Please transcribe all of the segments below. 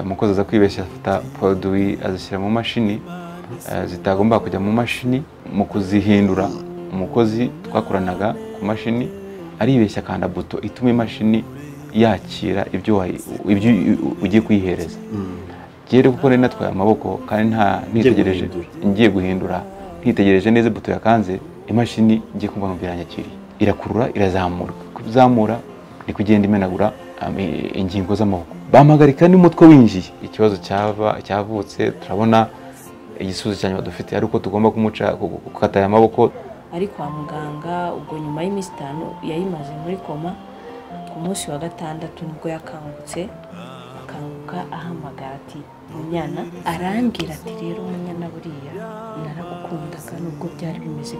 Umukozi aza kwibeshya afata produit azishyira mu mashini zitagomba kujya mu mashini. Mu kuzihindura umukozi twakoranaga ku mashini aribeshya akanda buto ituma imashini yakira ibyo ugiye kuyihereza. Rero kuko nari natwaye amaboko kandi nta nitegereje ngiye guhindura, ntitegereje neza buto yakanze, imashini ngiye kumva numva iranyakiriye, irakurura, irazamura, kuzamura ni kugenda imenagura ingingo z'amaboko, bampagarika n'umutwe winjiye. Ikibazo cyavutse turabona igisubizo cya nyuma dufite ariko tugomba kumuca gukata aya maboko. Ari kwa muganga ubwo nyuma y'iminsi 5 yayimaze muri koma. Ku munsi wa 6 nibwo yakangutse, akanguka ahamagara ati Munyana, arambwira ati rero Munyana buriya naragukundaga nubwo byari bimeze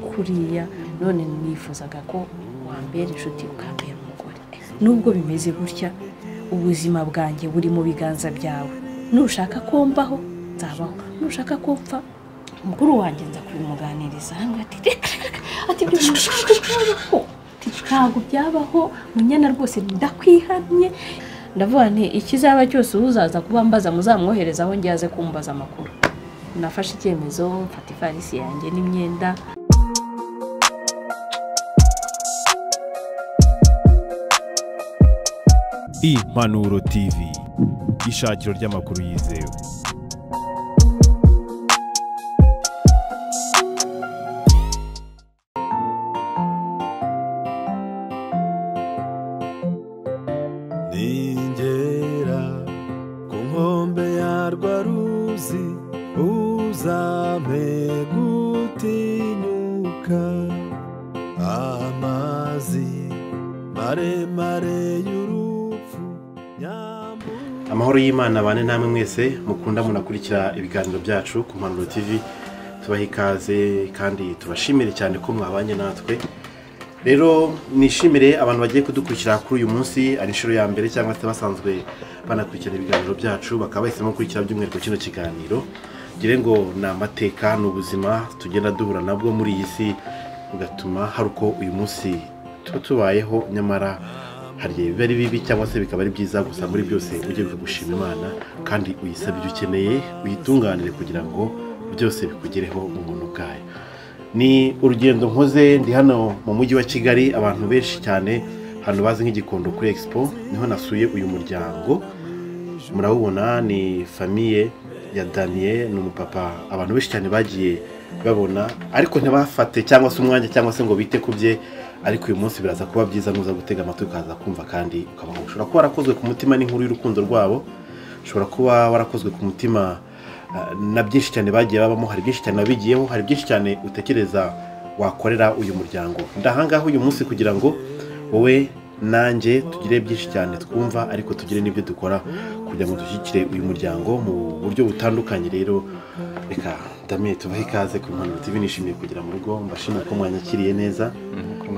kuriya, none nifuzaga ko wambera inshuti ukambera umugore. Nubwo bimeze gutya ubuzima bwanjye buri mu biganza byawe, nushaka ko mbaho nzabaho, nushaka ko mpfa mukuru wanjye nza kubimuganiriza. Ati ati ntabwo byabaho Munyana rwose ndakwihamye. Ndavuga nti ikizaba cyose uzaza kubambaza muzamwohereza aho ngiye aze kumbaza amakuru. Nafashe icyemezo mfata ivarisi yanjye n'imyenda. Impanuro TV, ishakiro ry'amakuru yizewe. Ningera ku nkombe ya Rwaruzi uzampe gutinyuka, amazi maremare y'urupfu. Amahoro y'Imana bane namwe mwese mukunda munakurikira ibiganiro byacu ku Mpanuro TV. Tubaha ikaze kandi tubashimire cyane ko mwabanye natwe. Rero nishimire abantu bagiye kudukurikira kuri uyu munsi ari inshuro ya mbere cyangwa se basanzwe banakurikirana ibiganiro byacu bakaba bahisemo gukurikira by'umwihariko kino kiganiro. Ngire ngo ni amateka n'ubuzima tugenda duhura nabwo muri iyi si, bigatuma hari uko uyu munsi tuba tubayeho, nyamara hari biba ari bibi cyangwa se bikaba ari byiza. Gusa muri byose ujye gushima Imana kandi uyisabe ibyo ukeneye, uyitunganire kugira ngo byose bikugereho mu buntu bwayo. Ni urugendo nkoze ndi hano mu mujyi wa Kigali, abantu benshi cyane hano bazi nk'Igikondo kuri Expo, niho nasuye uyu muryango. Murawubona ni famille ya Daniel, ni umupapa abantu benshi cyane bagiye babona ariko ntibafate cyangwa se umwanya cyangwa se ngo bite kubye, ariko uyu munsi biraza kuba byiza nuza gutega amatwi ukaza kumva kandi ukabaho. Ushobora kuba warakozwe ku mutima n'inkuru y'urukundo rwabo, ushobora kuba warakozwe ku mutima na byinshi cyane bagiye babamo, hari byinshi cyane babigiyeho, hari byinshi cyane utekereza wakorera uyu muryango. Ndahangaho uyu munsi kugira ngo wowe nanjye tugire byinshi cyane twumva ariko tugire n'ibyo dukora kugira ngo dushyigikire uyu muryango mu buryo butandukanye. Rero reka Damien tubahe ikaze ku Mpanuro TV. Nishimiye kugira mu rugo, mbashimiye ko mwanyakiriye neza,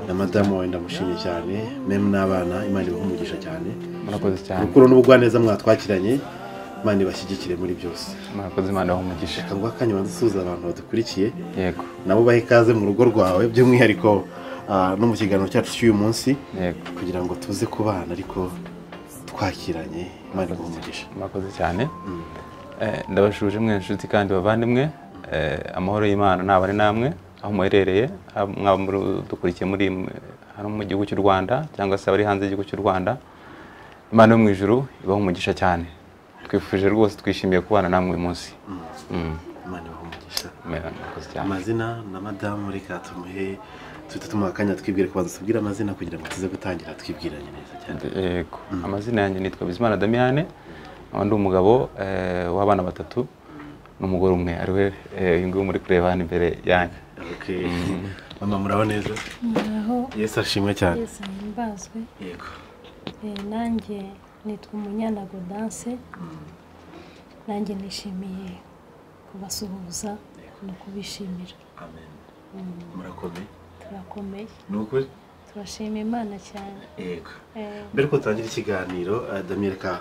na madamu wawe ndamushimiye cyane, meme n'abana, Imana ibahe umugisha cyane. Murakoze cyane. Urukundo n'ubugwaneza mwatwakiranye, Imana ibashyigikire muri byose. Murakoze, Imana ibahe umugisha. Reka nguhe akanya ubanze usuhuze abantu badukurikiye. Yego. Nabo bahe ikaze mu rugo rwawe by'umwihariko no mu kiganiro cyacu cy'uyu munsi. Yego. Kugira ngo tuze kubana ariko twakiranye. Imana ibahe umugisha. Murakoze cyane. Ndabashuje mwe inshuti kandi bavandimwe, amahoro y'Imana nabane namwe aho muherereye, mwaba dukurikiye muri hano mu gihugu cy'u Rwanda cyangwa se abari hanze y'igihugu cy'u Rwanda. Imana yo mu ijuru ibahe umugisha cyane. Twifuje rwose, twishimiye kubana namwe uyu munsi. Imana ibahe umugisha. Murakoze cyane. Amazina na madamu reka tumuhe tuhite tumuha akanya twibwire, kubanza tubwire amazina kugira ngo tuze gutangira twibwiranye neza cyane. Yego. Amazina yanjye nitwa Bizimana Damiane, nkaba ndi umugabo w'abana 3 n'umugore umwe ariwe uyu nguyu muri kureba hano imbere yanjye. Okay. Mama muraho neza? Muraho. Yesu ashimwe cyane. Yesu ahimbazwe. Yego. Nanjye nitwa Umunyana Gaudence. Nanjye nishimiye kubasuhuza no kubishimira. Amen. Murakomeye? Turakomeye. Ni ukuri? Turashima Imana cyane. Yego. Mbere ko dutangira ikiganiro, Damien, reka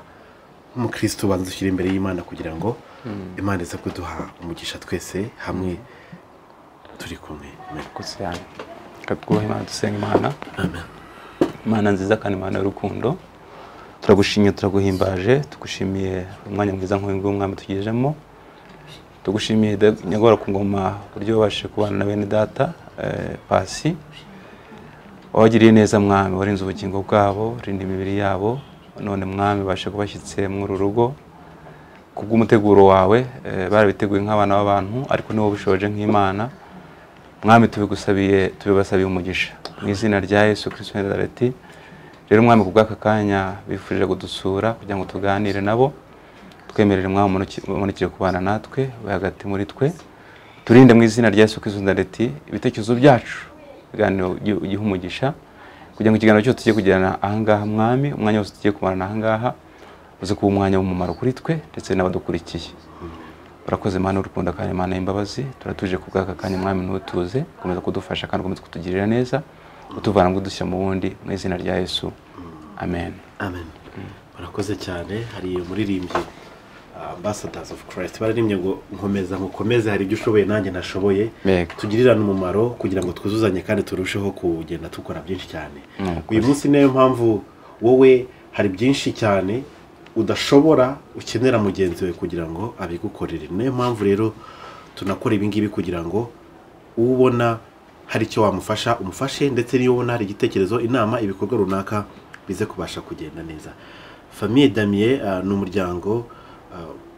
nk'umukristo ubanza ushyira imbere y'Imana kugira ngo Imana ize kuduha umugisha twese hamwe turi kumwe. Murakoze cyane. Reka twubahe Imana, dusenga Imana. Amen. Imana nziza kandi Imana y'urukundo, Turagushimye, turaguhimbaje, tugushimiye umwanya mwiza nk'uyu nguyu Mwami tugejemo. Tugushimiye Nyagora ku ngoma uburyo wabashije kubana na bene data Pasi, wabagiriye neza Mwami, warinze ubugingo bwabo, rinda imibiri yabo, none Mwami bashe kubashyitse muri uru rugo kubw'umuteguro wawe. Barabiteguye nk'abana b'abantu, ariko niwo ubishoje nk'Imana. Mwami tubigusabiye, tubibasabiye umugisha mu izina rya Yesu Kristo wa Nazareti. Rero Mwami kubw'aka kanya bifurije kudusura kugira ngo tuganire nabo, twemerere Mwami umanukire kubana natwe, ube hagati muri twe, turinde mu izina rya Yesu Kristo wa Nazareti ibitekerezo byacu, ibiganiro ugihe umugisha, kugira ngo ikiganiro cyose tugiye kugirana ahangaha Mwami, umwanya wose tugiye kumarana ahangaha uze kuba umwanya w'umumaro kuri twe ndetse n'abadukurikiye. Urakoze Mana urukundo kandi Mana y'imbabazi, turatuje kubw'aka kanya Mwami, ntutuze, komeza kudufasha kandi ukomeze kutugirira neza, utuvana ngo udushyira mu wundi, mu izina rya Yesu, amen. Amen. Murakoze cyane. Hari umuririmbyi Ambassadors of Christ baririmbye ngo nkomeza nkukomeze, hari ibyo ushoboye nanjye ntashoboye, tugirirane umumaro kugira ngo twuzuzanye kandi turusheho kugenda tukora byinshi cyane. Uyu munsi niyo mpamvu wowe hari byinshi cyane udashobora, ukenera mugenzi wawe kugira ngo abigukorere. Niyo mpamvu rero tunakora ibi ngibi kugira ngo ubona hari icyo wamufasha umufashe, ndetse niyo ubona hari igitekerezo, inama, ibikorwa runaka bize kubasha kugenda neza. Famille Damien ni umuryango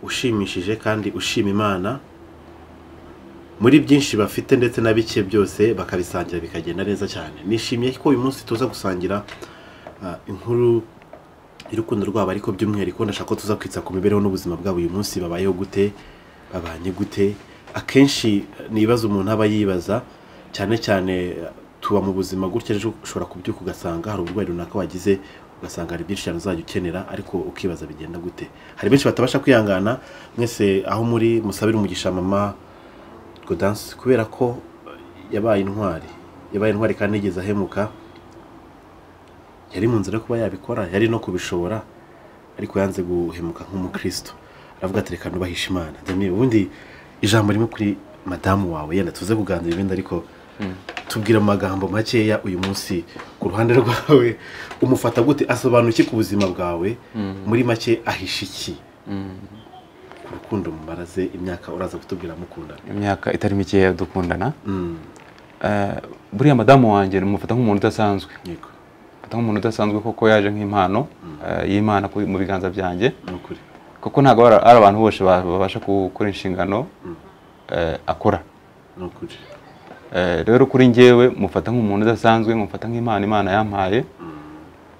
ushimishije kandi ushima Imana muri byinshi bafite, ndetse na bike byose bakabisangira bikagenda neza cyane. Nishimiye ko uyu munsi tuza gusangira inkuru y'urukundo rwabo, ariko by'umwihariko ndashaka ko tuza kwitsa ku mibereho n'ubuzima bwabo uyu munsi, babayeho gute, babanye gute. Akenshi ni ibibazo umuntu aba yibaza, cyane cyane tuba mu buzima gutya, ejo ushobora kubyuka ugasanga hari uburwayi runaka wagize, ugasanga hari byinshi cyane uzajya ukenera, ariko ukibaza bigenda gute. Hari benshi batabasha kwihangana. Mwese aho muri musabire umugisha mama Gaudence, kubera ko yabaye intwari, yabaye intwari kandi yigeze ahemuka. Yari mu nzira yo kuba yabikora, yari no kubishobora, ariko yanze guhemuka nk'umukristo. Aravuga ati reka nubahishe Imana. Damien, ubundi ijambo rimwe kuri madamu wawe, yenda tuze kuganira ibindi, ariko tubwira amagambo makeya uyu munsi ku ruhande rwawe, umufata gute, asobanura iki ku buzima bwawe, muri make ahisha iki ku rukundo mumaraze imyaka, uraza kutubwira mukundana imyaka itari mikeya dukundana. Buriya madamu wanjye mufata nk'umuntu udasanzwe. Yego. Mufata nk'umuntu udasanzwe kuko yaje nk'impano y'Imana mu biganza byanjye. Kuko ntabwo ari abantu bose babasha gukora inshingano akora. Rero kuri njyewe mufata nk'umuntu udasanzwe, mufata nk'impano Imana yampaye,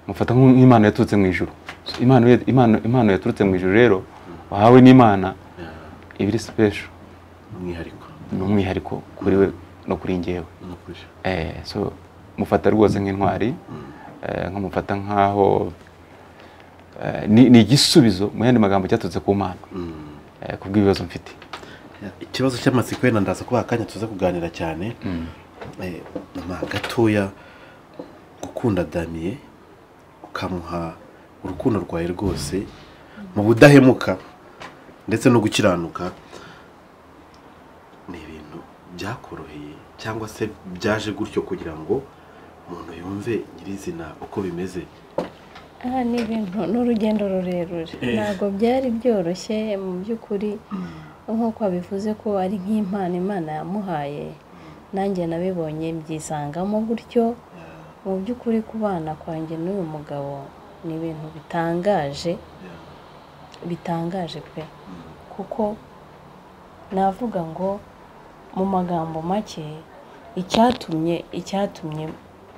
mufata nk'impano yaturutse mu ijuru. Impano yaturutse mu ijuru rero wahawe n'Imana iba iri special, ni umwihariko kuri we no kuri njyewe. So mufata rwose nk'intwari, nkamufata nkaho ni igisubizo mu yandi magambo cyaturutse ku Mana kubw'ibibazo mfite. Ikibazo cy'amatsiko wenda ndaza kubaha akanya tuza kuganira cyane. Mama gatoya, gukunda Damien ukamuha urukundo rwawe rwose mu budahemuka ndetse no gukiranuka, ni ibintu byakoroheye cyangwa se byaje gutyo kugira ngo umuntu yumve nyirizina uko bimeze? Ni ibintu n'urugendo rurerure, ntabwo byari byoroshye mu by'ukuri. Nk'uko abivuze ko ari nk'impano Imana yamuhaye, nanjye nabibonye mbyisangamo gutyo. Mu by'ukuri kubana kwanjye n'uyu mugabo ni ibintu bitangaje, bitangaje pe. Kuko navuga ngo mu magambo make, icyatumye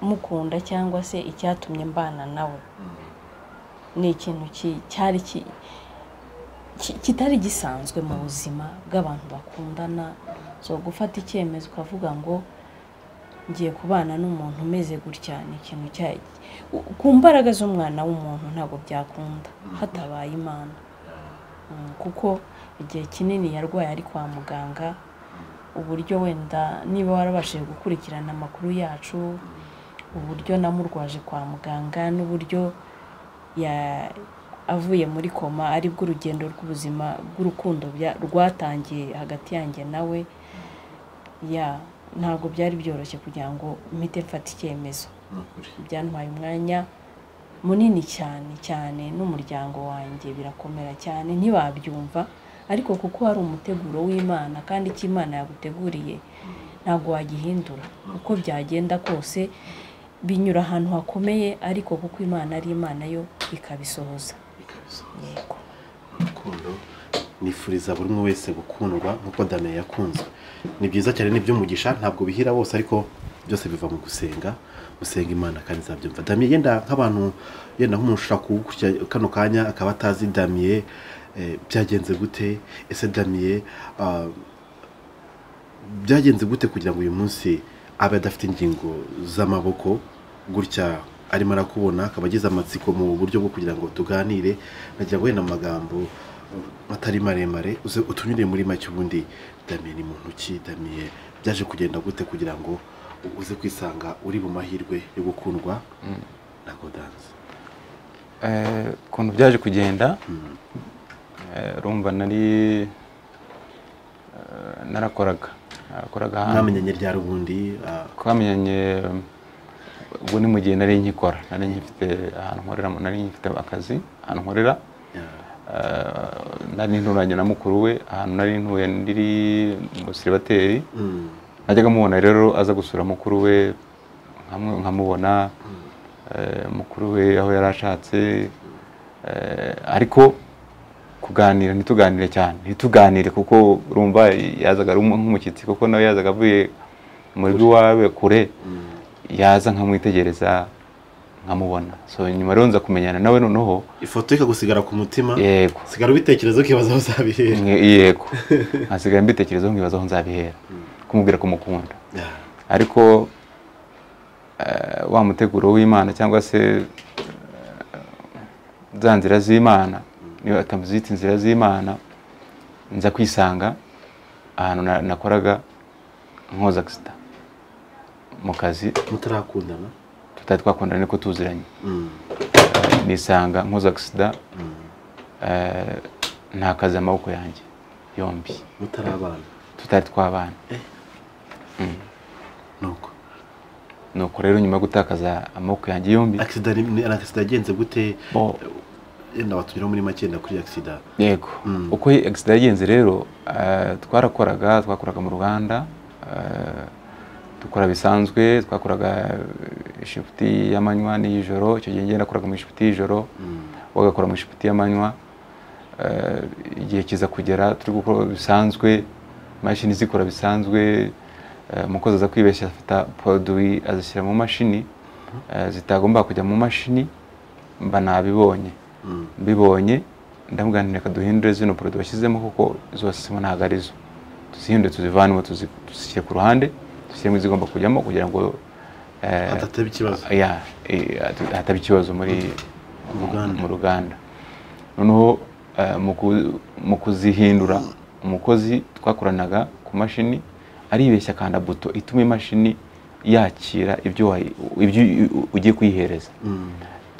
mukunda cyangwa se icyatumye mbana nawe ni ikintu cyari kitari gisanzwe mu buzima bw'abantu bakundana. So gufata icyemezo ukavuga ngo ngiye kubana n'umuntu umeze gutya, ni ikintu cya ku mbaraga z'umwana w'umuntu ntabwo byakunda hatabaye Imana. Kuko igihe kinini yarwaye ari kwa muganga, uburyo wenda niba warabashije gukurikirana amakuru yacu, uburyo namurwaje kwa muganga n'uburyo avuye muri koma, ari bwo urugendo rw'ubuzima bw'urukundo rwatangiye hagati yanjye nawe. Ntabwo byari byoroshye kugira ngo mpite mfata icyemezo, byantwaye umwanya munini cyane cyane n'umuryango wanjye birakomera cyane ntibabyumva, ariko kuko hari umuteguro w'Imana kandi icyo Imana yaguteguriye ntabwo wagihindura uko byagenda kose, binyura ahantu hakomeye ariko kuko Imana ari Imana yo ikabisohoza. Yego. Urukundo nifuriza buri umwe wese gukundwa nkuko Damien yakunzwe. Ni byiza cyane, ni by'umugisha, ntabwo bihira bose ariko byose biva mu gusenga, gusenga Imana kandi izabyumva. Damien, yenda nk'abantu, yenda nk'umuntu ushaka kugukurikira kano kanya akaba atazi Damien, byagenze gute? Ese Damien byagenze gute kugira ngo uyu munsi abe adafite ingingo z'amaboko gutya arimo arakubona, akaba agize amatsiko mu buryo bwo kugira ngo tuganire? Nagira ngo wenda amagambo atari maremare uze utunyure muri make, ubundi Damien ni muntu ki? Damien byaje kugenda gute kugira ngo uze kwisanga uri mu mahirwe yo gukundwa na Gaudence? Ukuntu byaje kugenda, urumva nari narakoraga ahantu. Mwamenyanye ryari ubundi? Twamenyanye ubwo ni mu gihe nari nkikora, nari nkifite ahantu nkorera, nari nkifite akazi ahantu nkorera. Nari nturanye na mukuru we ahantu nari ntuye ndiri mu siribateri. Najyaga mubona rero aza gusura mukuru we, nkamubona mukuru we aho yari ashatse, ariko kuganira ntituganire cyane, ntituganire kuko urumva yazaga ari nk'umushyitsi, kuko nawe yazaga avuye mu rugo iwawe kure, yaza nkamwitegereza nkamubona. So nyuma rero nza kumenyana nawe noneho ifoto ikagusigara ku mutima. Yego. Sigara ubitekerezo ukibaza aho uzabihera. Yego. Nkasigara mbitekerezo nkibaza aho nzabihera, kumubwira ko mukunda. Ariko wa muteguro w'Imana cyangwa se za nzira z'Imana, niba atamuzita inzira z'Imana, nza kwisanga ahantu nakoraga nkoza accident mu kazi. Mutarakundana? Tutari twakundana niko tuziranye. Nisanga nkoza accident, ntakaza amaboko yanjye yombi. Mutarabana? Tutari twabana. Nuko rero nyuma yo gutakaza amaboko yanjye yombi. Accident ni accident yagenze gute? Yenda watugira muri make yenda kuri accident. Yego. Uko accident yagenze rero, twarakoraga, twakoraga mu ruganda, dukora bisanzwe, twakoraga shifuti y'amanywa n'iy'ijoro. Icyo gihe nakoraga mu shifuti y'ijoro, wagakora mu shifuti y'amanywa. Igihe kiza kugera turi gukora bisanzwe, imashini zikora bisanzwe, umukozi aza kwibeshya afata produit azishyira mu mashini zitagomba kujya mu mashini. Mba nabibonye, mbibonye ndamubwira nti reka duhindure zino produit bashyizemo kuko zose ntabwo arizo, tuzihindure tuzivanemo, tuzishyire ku ruhande, dushyiremo izigomba kujyamo kugira ngo hatataba ikibazo. Hataba ikibazo muri mu ruganda. Noneho mu kuzihindura, umukozi twakoranaga ku mashini aribeshya akanda buto ituma imashini yakira ibyo ugiye kuyihereza.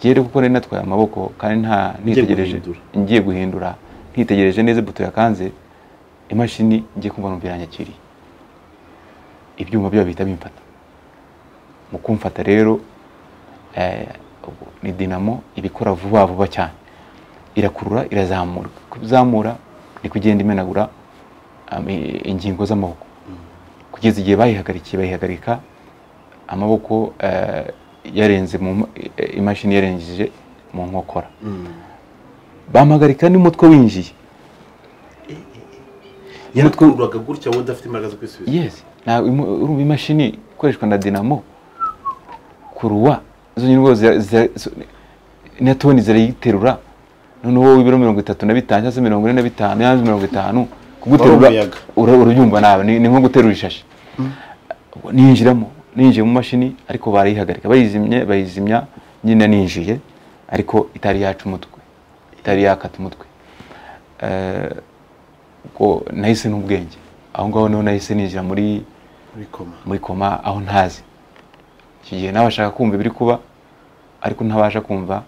Rero kuko nari natwaye amaboko kandi nta nitegereje, ngiye guhindura ntitegereje neza buto yakanze, imashini ngiye kumva numva iranyakiriye, ibyuma byo bihita bimfata. Mu kumfata rero ni dinamo ibikora vuba vuba cyane, irakurura irazamura, kuzamura ni kugenda imenagura ingingo z'amaboko kugeza igihe bayihagarikiye, bayihagarika amaboko yarenze mu imashini, yarengeje mu nkokora. Bampagarika n'umutwe winjiye. Yarakururaga gutya wowe udafite imbaraga zo kwisubiza? Yes. Urumva imashini ikoreshwa na dinamo kuruwa izo nyine na toni zirayiterura, noneho wowe ibiro 35 cyangwa se 45 cyangwa 50 kuguterura urabyumva nawe ni nko guterura ishashi. Ninjiramo, ninjiye mu mashini ariko barayihagarika, bayizimye, bayizimya nyine ninjiye ariko itari yaca umutwe, itari yakata umutwe. Ubwo nahise n'ubwenge aho ngaho niho nahise ninjira muri koma, aho ntazi. Iki gihe nabashaka kumva ibiri kuba ariko ntabasha kumva,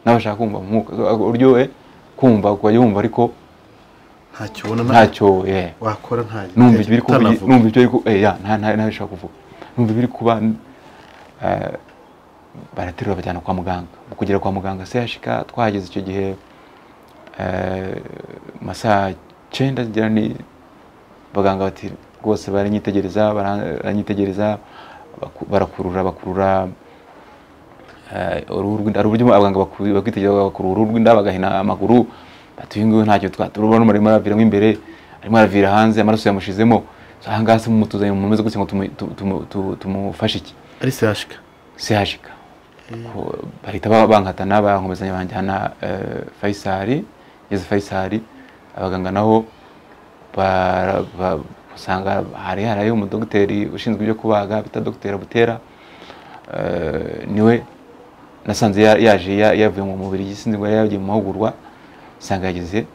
nabashaka kumva uryohe kumva ukajya wumva ariko ntacyo ubona, ntacyo wakora, ntacyo numva ibiri kuba, numva ibyo ariko nta ntabishaka kuvuga, numva ibiri kuba. Baraterura bajyana kwa muganga. Mu kugera kwa muganga CHK twahageze icyo gihe masaha 9 ngira ni, abaganga bati rwose baranyitegereza, baranyitegereza, barakurura, bakurura uruhu rw'inda. Hari uburyo abaganga bakwitegereza bagakurura uruhu rw'inda, bagahina amaguru, bati uyu nguyu ntacyo turabona, arimo araviramo imbere, arimo aravira hanze, amaraso yamushizemo. Aha ngaha se mumutuzanye umuntu umeze gutya ngo tumufashe iki? Ari CHK. CHK. Bahita bankatana, bankomezanya banjyana Faisal. Ngeze Faisal abaganga naho usanga hari harayo umudogiteri ushinzwe ibyo kubaga bita Dr. Butera, niwe nasanze yaje yavuye mu mubiri, sinzi ngo yagiye mu mahugurwa, usanga yageze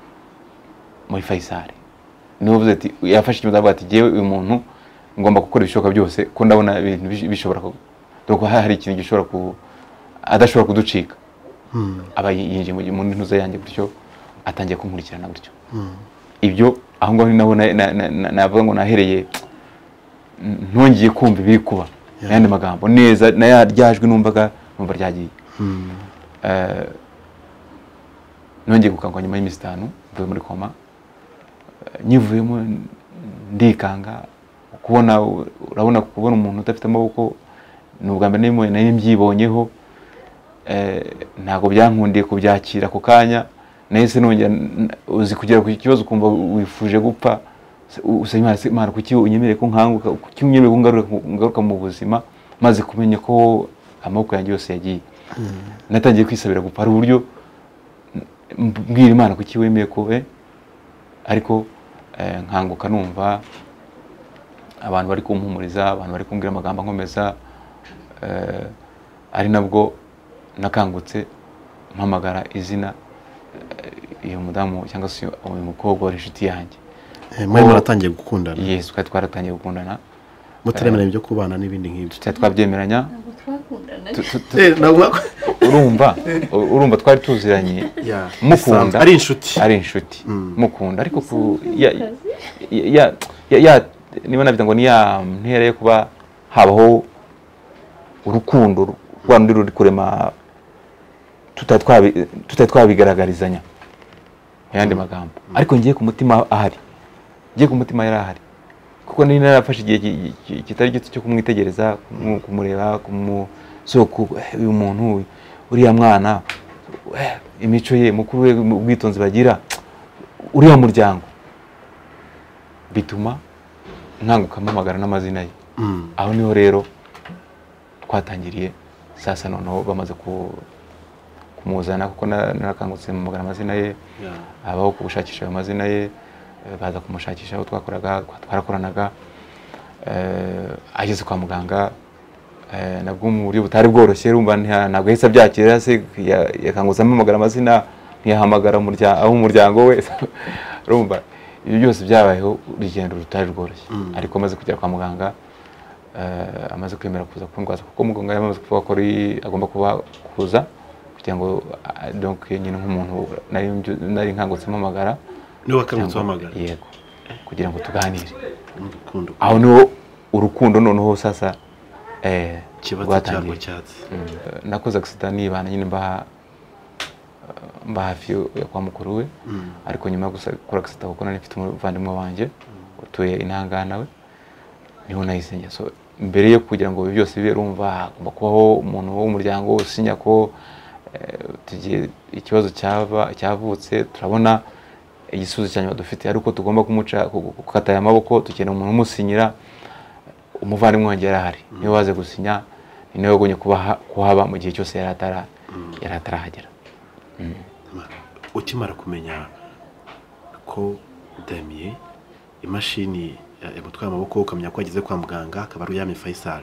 muri Faisal. Niwe uvuze ati yafashe icyemezo avuga ati jyewe uyu muntu ngomba gukora ibishoboka byose ko ndabona ibintu bishobora dore ko hari ikintu gishobora ku adashobora kuducika. Aba yinjiye mu ntuza yanjye gutyo, atangiye kunkurikirana gutyo. Ibyo aho ngaho ni naho navuga ngo nahereye ntongeye kumva ibiri kuba n'ayandi magambo neza, na ryajwi numvaga numva ryagiye. Nongeye gukangwa nyuma y'iminsi 5 mvuye muri koma. Nyivuyemo ndikanga, kubona urabona kubona umuntu udafite amaboko ni ubwa mbere nari mbyibonyeho. Ntabwo byankundiye kubyakira ako kanya, nahise nongera uzi kugera ku kibazo ukumva wifuje gupfa, usaba Imana kuki unyemereye ko nkanguka, kuki unyemereye ko ngaruka mu buzima, maze kumenya ko amaboko yanjye yose yagiye. Natangiye kwisabira gupfa, hari uburyo mbwira Imana kuki wemeye ko ariko nkanguka numva abantu bari kumpumuriza, abantu bari kumbwira amagambo ankomeza, ari nabwo nakangutse mpamagara izina iyo mudamu cyangwa se uyu mukobwa wari inshuti yanjye. Mwari mwaratangiye gukundana? Yes, twari twaratangiye gukundana. Mutaremeranya ibyo kubana n'ibindi nk'ibyo? Tutari twabyemeranya. Ntabwo Urumva twari tuziranye, mukunda, ari inshuti, ari inshuti, mukunda, ariko ya ya niba navuga ngo ni ya ntera yo kuba habaho urukundo rwa rundi ruri kurema tutari twabigaragarizanya mu yandi magambo. Ariko ngiye ku mutima ahari, ngiye ku mutima yari ahari, kuko nari narafashe igihe kitari gito cyo kumwitegereza, kumureba, kumusoko uyu muntu, uriya mwana, imico ye, mukuru we, ubwitonzi bagira, uriya muryango, bituma nkanguka mpamagara n'amazina ye. Aho niho rero twatangiriye sasa noneho bamaze kumuzana, kuko narakangutse mpamagara amazina ye, abaho kugushakisha ayo mazina ye, baza kumushakisha aho twakoraga, twarakoranaga. Ageze kwa muganga nabwo mu buryo butari bworoshye, urumva ntabwo yahise abyakira, se yakangutse ampamagara amazina, ntiyahamagara aho umuryango we. Urumva ibyo byose byabayeho urugendo rutari rworoshye. Ariko amaze kugera kwa muganga, amaze kwemera kuza kundwaza, kuko muganga yamaze kuvuga ko agomba kuba kuza kugira ngo donc nyine nk'umuntu nari nkangutse mpamagara, niwe wakangutse uhamagara, yego, kugira ngo tuganire. Aho niho urukundo noneho sasa rwatangiye. Nakoze accident nibana nyine mba hafi ya kwa mukuru we, ariko nyuma yo gukora accident kuko nari mfite umuvandimwe wanjye utuye intangana we, niho nahise njya. So mbere yo kugira ngo byose bibe, urumva hagomba kubaho umuntu w'umuryango usinya ko ikibazo cyavutse, turabona igisubizo cya nyuma dufite ariko tugomba kumuca gukata aya maboko, tukeneye umuntu umusinyira. Umuvandimwe wanjye yarahari, niwe waze gusinya, ni nawe wagombye kuhaba mu gihe cyose yari atarahagera. Ukimara kumenya ko Damien imashini yamutwaye amaboko, ukamenya ko ageze kwa muganga akaba aryamye Faisal,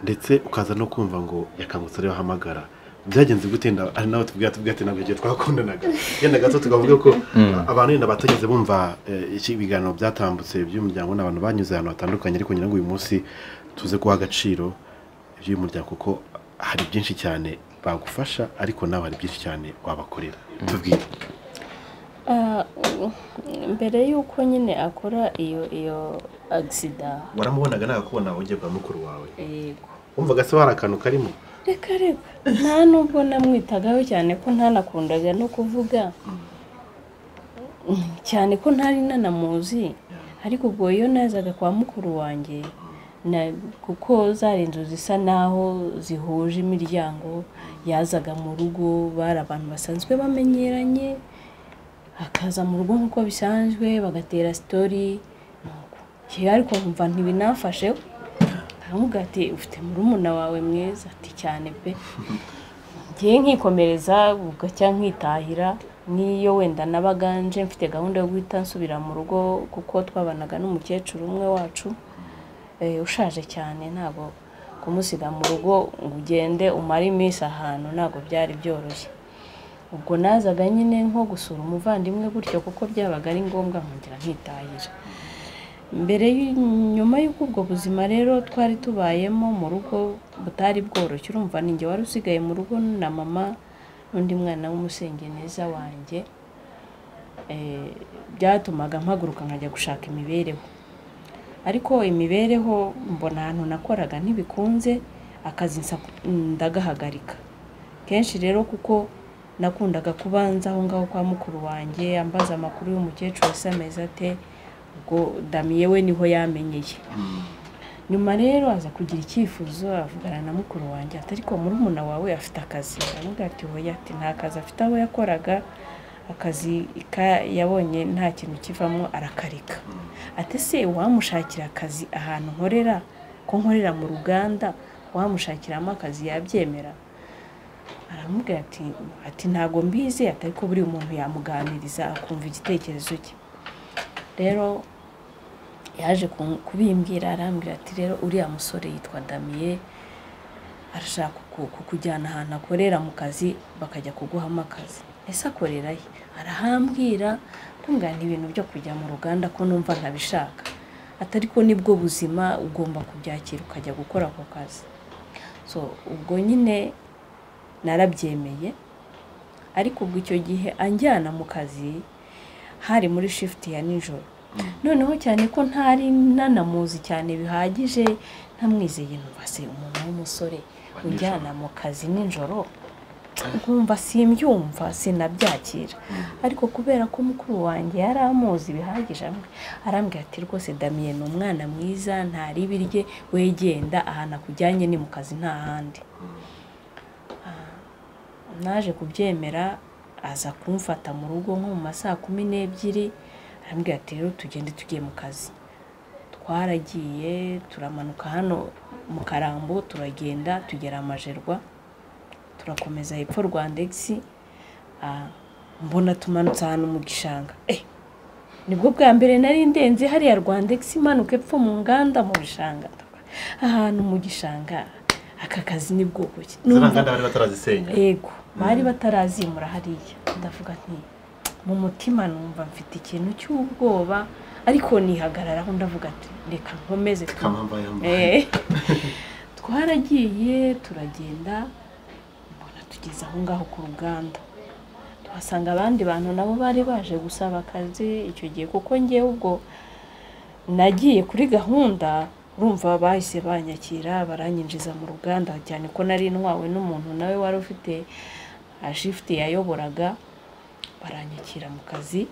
ndetse ukaza no kumva ngo yakangutse ariyo ahamagara, byagenze gute? Ari nawe tubwira ati ntabwo igihe twakundanaga yenda gato tukavuga ko abantu yenda batageze bumva iki biganiro byatambutse by'umuryango n'abantu banyuze ahantu hatandukanye, ariko ngira ngo uyu munsi tuze guha agaciro iby'uyu muryango, kuko hari byinshi cyane bagufasha, ariko nawe hari byinshi cyane wabakorera. Tubwire. Mbere y'uko nyine akora iyo accident, waramubonaga nagakubona ugiye kwa mukuru wawe? Yego. Wumvaga se hari akantu karimo? Reka reka, nta nubwo namwitagaho cyane ko ntanakundaga no kuvuga cyane ko ntari nanamuzi. Ariko ubwo iyo nazaga kwa mukuru wanjye, kuko zari inzu zisa naho zihuje imiryango, yazaga mu rugo bari abantu basanzwe bamenyeranye, akaza mu rugo nk'uko bisanzwe bagatera sitori. Ariko nkumva ntibinafasheho, aramubwira ati ufite murumuna wawe mwiza, ati cyane pe. Ngiye nkikomereza bugacya nkitahira, n'iyo wenda nabaganje mfite gahunda yo guhita nsubira mu rugo kuko twabanaga n'umukecuru umwe wacu ushaje cyane, ntabwo kumusiga mu rugo ngo ugende umare iminsi ahantu ntabwo byari byoroshye. Ubwo nazaga nyine nko gusura umuvandimwe gutyo kuko byabaga ari ngombwa, nkongera nkitahira. Mbere nyuma y'uko ubwo buzima rero twari tubayemo mu rugo butari bworoshye, urumva ninjye wari usigaye mu rugo na mama n'undi mwana w'umusengeneza wanjye, byatumaga mpaguruka nkajya gushaka imibereho. Ariko imibereho mbona ahantu nakoraga ntibikunze, akazi ndagahagarika. Kenshi rero kuko nakundaga kubanza aho ngaho kwa mukuru wanjye ambaza amakuru y'umukecuru ese ameze ate, ubwo Damiye we niho yamenyeye. Nyuma rero aza kugira icyifuzo avugana na mukuru wanjye ati ariko murumuna wawe afite akazi. Aramubwira ati hoya, ati nta kazi afite, aho yakoraga akazi yabonye nta kintu kivamo arakareka. Ati se wamushakira akazi ahantu nkorera, ko nkorera mu ruganda, wamushakiramo akazi yabyemera? Aramubwira ati ntago mbizi, ati ariko buri umuntu yamuganiriza akumva igitekerezo cye. Rero yaje kubimbwira, arambwira ati rero uriya musore yitwa Damiye arashaka kukujyana ahantu akorera mu kazi bakajya kuguhamo akazi. Ese akorera he? Arahambwira, ndumva ni ibintu byo kujya mu ruganda ko numva ntabishaka, atari ko nibwo buzima ugomba kubyakira ukajya gukora ako kazi. So ubwo nyine narabyemeye. Ariko ubwo icyo gihe anjyana mu kazi hari muri shift ya nijoro. Noneho cyane ko ntari nanamuzi cyane bihagije, ntamwizeye, numva se umuntu w'umusore unjyana mu kazi nijoro, nkumva simbyumva sinabyakira. Ariko kubera ko mukuru wanjye yari amuzi bihagije, arambwira ati rwose Damiye ni umwana mwiza, ntari ibirye, wegenda ahantu akujyanye ni mu kazi nta handi. Naje kubyemera, aza kumfata mu rugo nko mu masaha 12, arambwira ati rero tugende tugiye mu kazi. Twaragiye turamanuka hano mu Karambo, turagenda tugera Amajerwa, turakomeza hepfo Rwandex, mbona tumanutse ahantu mu gishanga. Nibwo bwa mbere nari ndenze hariya Rwandex imanuka epfo mu nganda mu bishanga, ahantu mu gishanga. Aka kazi ni bwoko ki? Ziriya bari batarazisenya? Yego, bari batarazimura hariya. Ndavuga nti mu mutima numva mfite ikintu cy'ubwoba, ariko nihagararaho ndavuga ati reka nkomeze. Twaragiye turagenda, mbona tugeze aho ngaho ku ruganda, tuhasanga abandi bantu nabo bari baje gusaba akazi icyo gihe, kuko ngewe ubwo nagiye kuri gahunda, urumva bahise banyakira baranyinjiza mu ruganda, cyane ko nari ntwawe n'umuntu nawe wari ufite shift yayoboraga. Baranyakira mu kazi,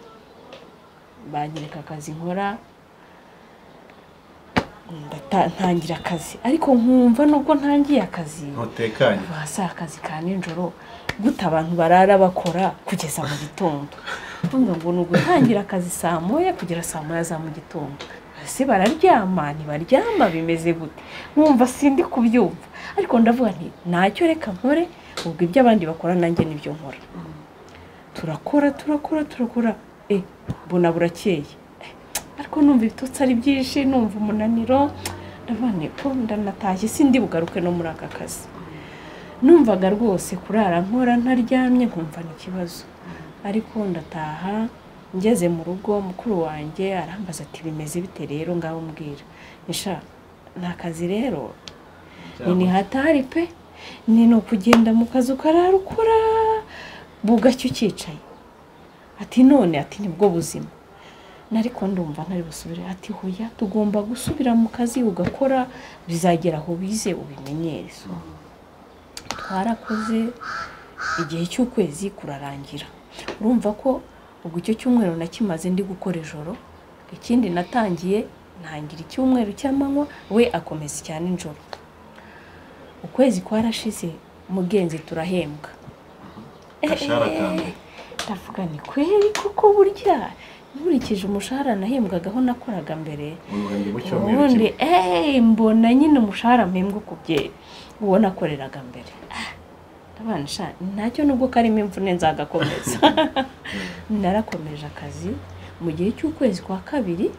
banyereka akazi nkora, ntangira akazi. Ariko nkumva nubwo ntangiye akazi ntutekanye, basa akazi ka nijoro gute abantu barara bakora kugeza mu gitondo. Ndumva ngo ni ugutangira akazi saa 1 kugera saa 1 za mu gitondo. Ese bararyama ntibaryama bimeze gute? Nkumva sindi kubyumva, ariko ndavuga nti ntacyo reka nkore, ubwo ibyo abandi bakora nanjye nibyo nkora. Turakora turakora turakora, mbona burakeye, ariko numva ibitotsi ari byinshi, numva umunaniro, ndavuga nti ko ndanatashye sindi bugaruke no muri aka kazi. Numvaga rwose kurara nkora ntaryamye nkumva ni ikibazo. Ariko ndataha, ngeze mu rugo mukuru wanjye arambaza ati bimeze bite rero, ngaho mbwira. Nisha nta kazi rero, ni hatari pe, ni no kugenda mu kazi ukarara ukora bugacya ukicaye. Ati none, ati nibwo buzima. Nariko ndumva ntari busubire. Ati hoya tugomba gusubira mu kazi ugakora, bizagera aho bize ubimenyere. So twarakoze igihe cy'ukwezi kurarangira. Urumva ko ubwo icyo cyumweru nakimaze ndi gukora ijoro, ikindi natangiye ntangira icyumweru cy'amanywa, we akomeza cyane nijoro. Ukwezi kwarashize mugenzi turahembwa. Ndavuga ni kweri koko burya nkurikije umushahara nahembwagaho nakoraga mbere, ubundi mbona nyine umushahara mpembwa ukubye uwo nakoreraga mbere. Ndabana sha ntacyo nubwo karimo imvune nzagakomeza. Narakomeje akazi mu gihe cy'ukwezi kwa kabiri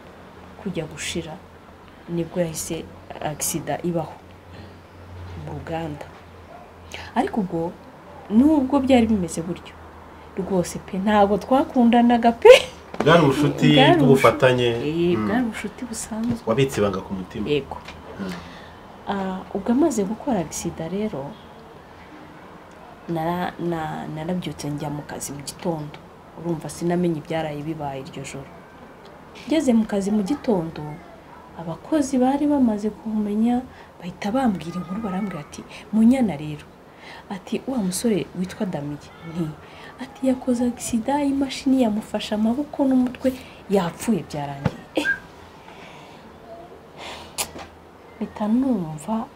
kujya gushira, nibwo yahise agisida ibaho mu ruganda. Ariko ubwo nubwo byari bimeze gutyo rwose pe ntabwo twakundanaga pe. Bwari ubushuti bw'ubufatanye, bwari ubushuti busanzwe, wabitse ibanga ku mutima. Yego. Ubwo amaze gukora agisida rero narabyutse njya mu kazi mu gitondo. Urumva sinamenye ibyaraye bibaye iryo joro. Ngeze mu kazi mu gitondo, abakozi bari bamaze kumenya bahita bambwira inkuru, barambwira ati Munyana rero, ati wa musore witwa Damiye nti ati yakoze agisida imashini yamufasha amaboko n'umutwe yapfuye byarangiye. Mpita numva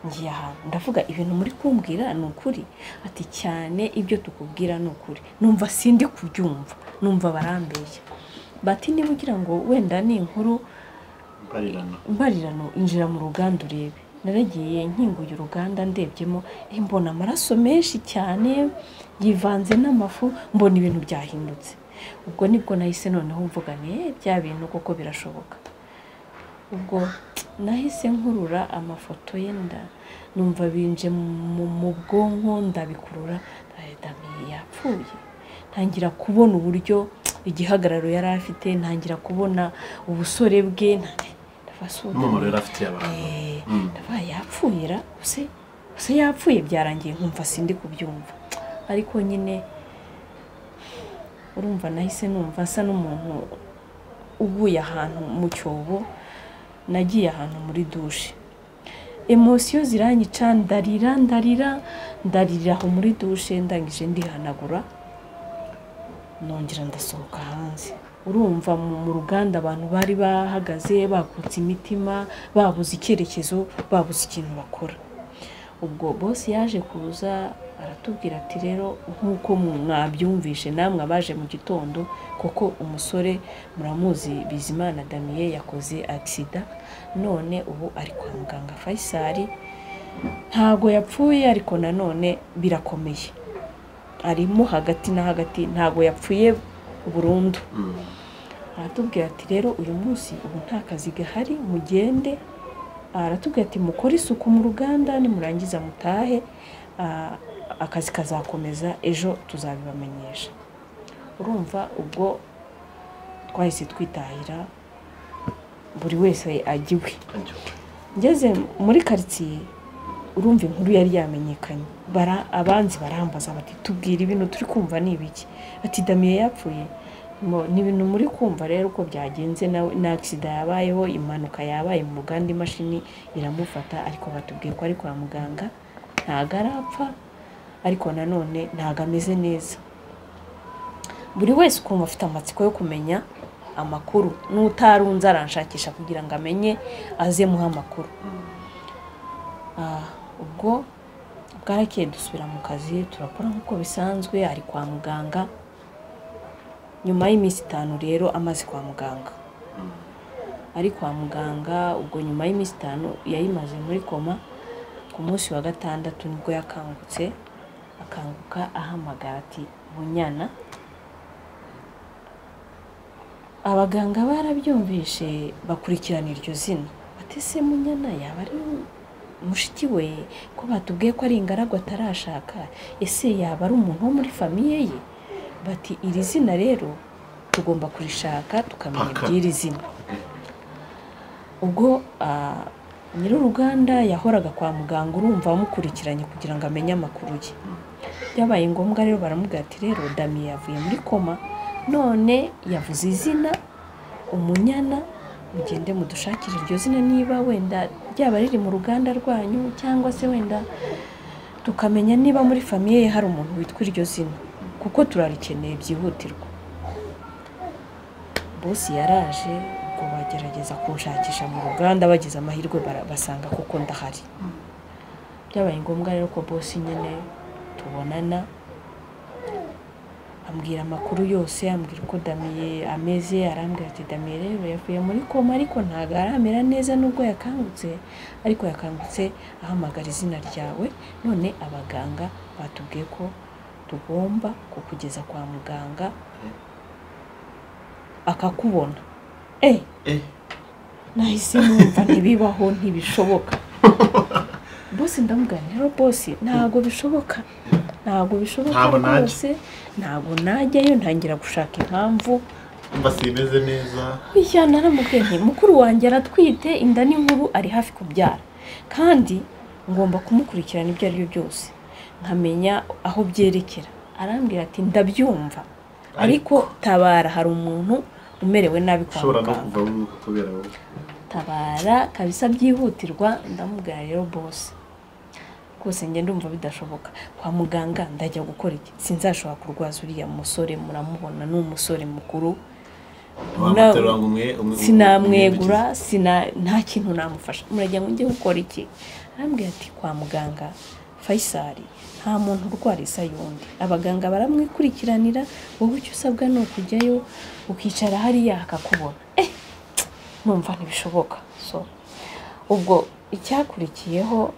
ngiye ahantu ndavuga ibintu muri kumbwira ni ukuri, ati cyane ibyo tukubwira ni ukuri. Numva sindi kubyumva, numva barambeshya. Bati niba ugira ngo wenda ni inkuru mbarirano injira mu ruganda urebe. Naragiye nkinguye uruganda ndebyemo mbona amaraso menshi cyane yivanze n'amafu, mbona ibintu byahindutse. Ubwo nibwo nahise noneho mvuga nti bya bintu koko birashoboka. Ubwo nahise nkurura amafoto ye numva binje mu bwonko ndabikurura, Damiye yapfuye. Ntangira kubona uburyo igihagararo yari afite, ntangira kubona ubusore bwe, ndavuga yapfuye ra, use yapfuye byarangiye, nkumva sindi kubyumva. Ariko nyine urumva nahise numva asa n'umuntu uguye ahantu mu cyobo. Nagiye ahantu muri dushe, emosiyo ziranyica, ndarira ndarira ndarira aho muri dushe, ndangije ndihanagura nongera ndasohoka hanze. Urumva mu ruganda abantu bari bahagaze bakutse imitima, babuze icyerekezo, babuze ikintu bakora. Ubwo boss yaje kuza aratubwira ati rero nkuko mwabyumvishe namwe abaje mu gitondo, koko umusore muramuzi Bizimana Damiye yakoze agisida, none ubu ari kwa muganga Faisal, ntago yapfuye ariko nanone birakomeye, arimo hagati na hagati, ntago yapfuye burundu. Aratubwira ati rero uyu munsi ubu nta kazi gahari mugende. Aratubwira ati mukore isuku mu ruganda nimurangiza mutahe, akazi kazakomeza ejo tuzabibamenyesha. Urumva ubwo twahise twitahira buri wese agiwe. Ngeze muri quartier urumva inkuru yari yamenyekanye, abanzi barambaza bati tubwira ibintu turi kumva ni ibiki, ati Damiye yapfuye. Ni ibintu muri kumva rero uko byagenze na agisida yabayeho, impanuka yabaye mu ruganda, imashini iramufata, ariko batubwiye ko ari kwa muganga ntago arapfa, ariko nanone ntago ameze neza. Buri wese ukumva afite amatsiko yo kumenya amakuru, n'utarunze aranshakisha kugira ngo amenye aze muha amakuru. Ubwo bwarakeye dusubira mu kazi turakora nk'uko bisanzwe, ari kwa muganga. Nyuma y'iminsi 5 rero amaze kwa muganga, ari kwa muganga ubwo nyuma y'iminsi 5 yayimaze muri koma. Ku munsi wa gatandatu nibwo yakangutse, akanguka ahamagara ati Munyana. Abaganga barabyumvishe bakurikirana iryo zina, ati se Munyana yaba ari mushiki we ko batubwiye ko ari ingaragu atarashaka, ese yaba ari umuntu wo muri famiye ye? Bati iri zina rero tugomba kurishaka tukamenya iby'iri zina. Ubwo nyir'uruganda yahoraga kwa muganga urumva amukurikiranye kugira ngo amenye amakuru ye. Byabaye ngombwa rero baramubwira ati rero Damiye yavuye muri koma None yavuze izina Umunyana, mugende mudushakire iryo zina niba wenda ryaba riri mu ruganda rwanyu, cyangwa se wenda tukamenya niba muri famiye ye hari umuntu witwa iryo zina, kuko turarikeneye byihutirwa. Bosi yaraje, ubwo bagerageza kunshakisha mu ruganda, bagize amahirwe basanga kuko ndahari. Byabaye ngombwa rero ko bosi nyine tubonana, ambwira amakuru yose, ambwira uko Damiye ameze. Arambwira ati Damiye rero yavuye muri koma, ariko ntabwo aramera neza nubwo yakangutse, ariko yakangutse ahamagara izina ryawe. None abaganga batubwiye ko tugomba kukugeza kwa muganga akakubona. Nahise numva ntibibaho, ntibishoboka. Bosi ndamubwira rero bosi ntabwo bishoboka, ntabwo bishoboka rwose, ntabwo najyayo. Ntangira gushaka impamvu mba simeze neza. Oya, naramubwiye nti mukuru wanjye aratwite, inda ni nkuru, ari hafi kubyara, kandi ngomba kumukurikirana ibyo ari byo byose nkamenya aho byerekera. Arambwira ati ndabyumva, ariko tabara, hari umuntu umerewe nabi kwa muganga, tabara kabisa byihutirwa. Ndamubwira rero bosi rwose njye ndumva bidashoboka, kwa muganga ndajya gukora iki? Sinzashobora kurwaza uriya musore, muramubona ni umusore mukuru, sinamwegura, nta kintu namufasha, muragira ngo njye gukora iki? Arambwira ati kwa muganga Faisal nta muntu urwara isa y'undi, abaganga baramwikurikiranira, wowe icyo usabwa ni ukujyayo ukicara hariya akakubona. Numva ntibishoboka. So ubwo icyakurikiyeho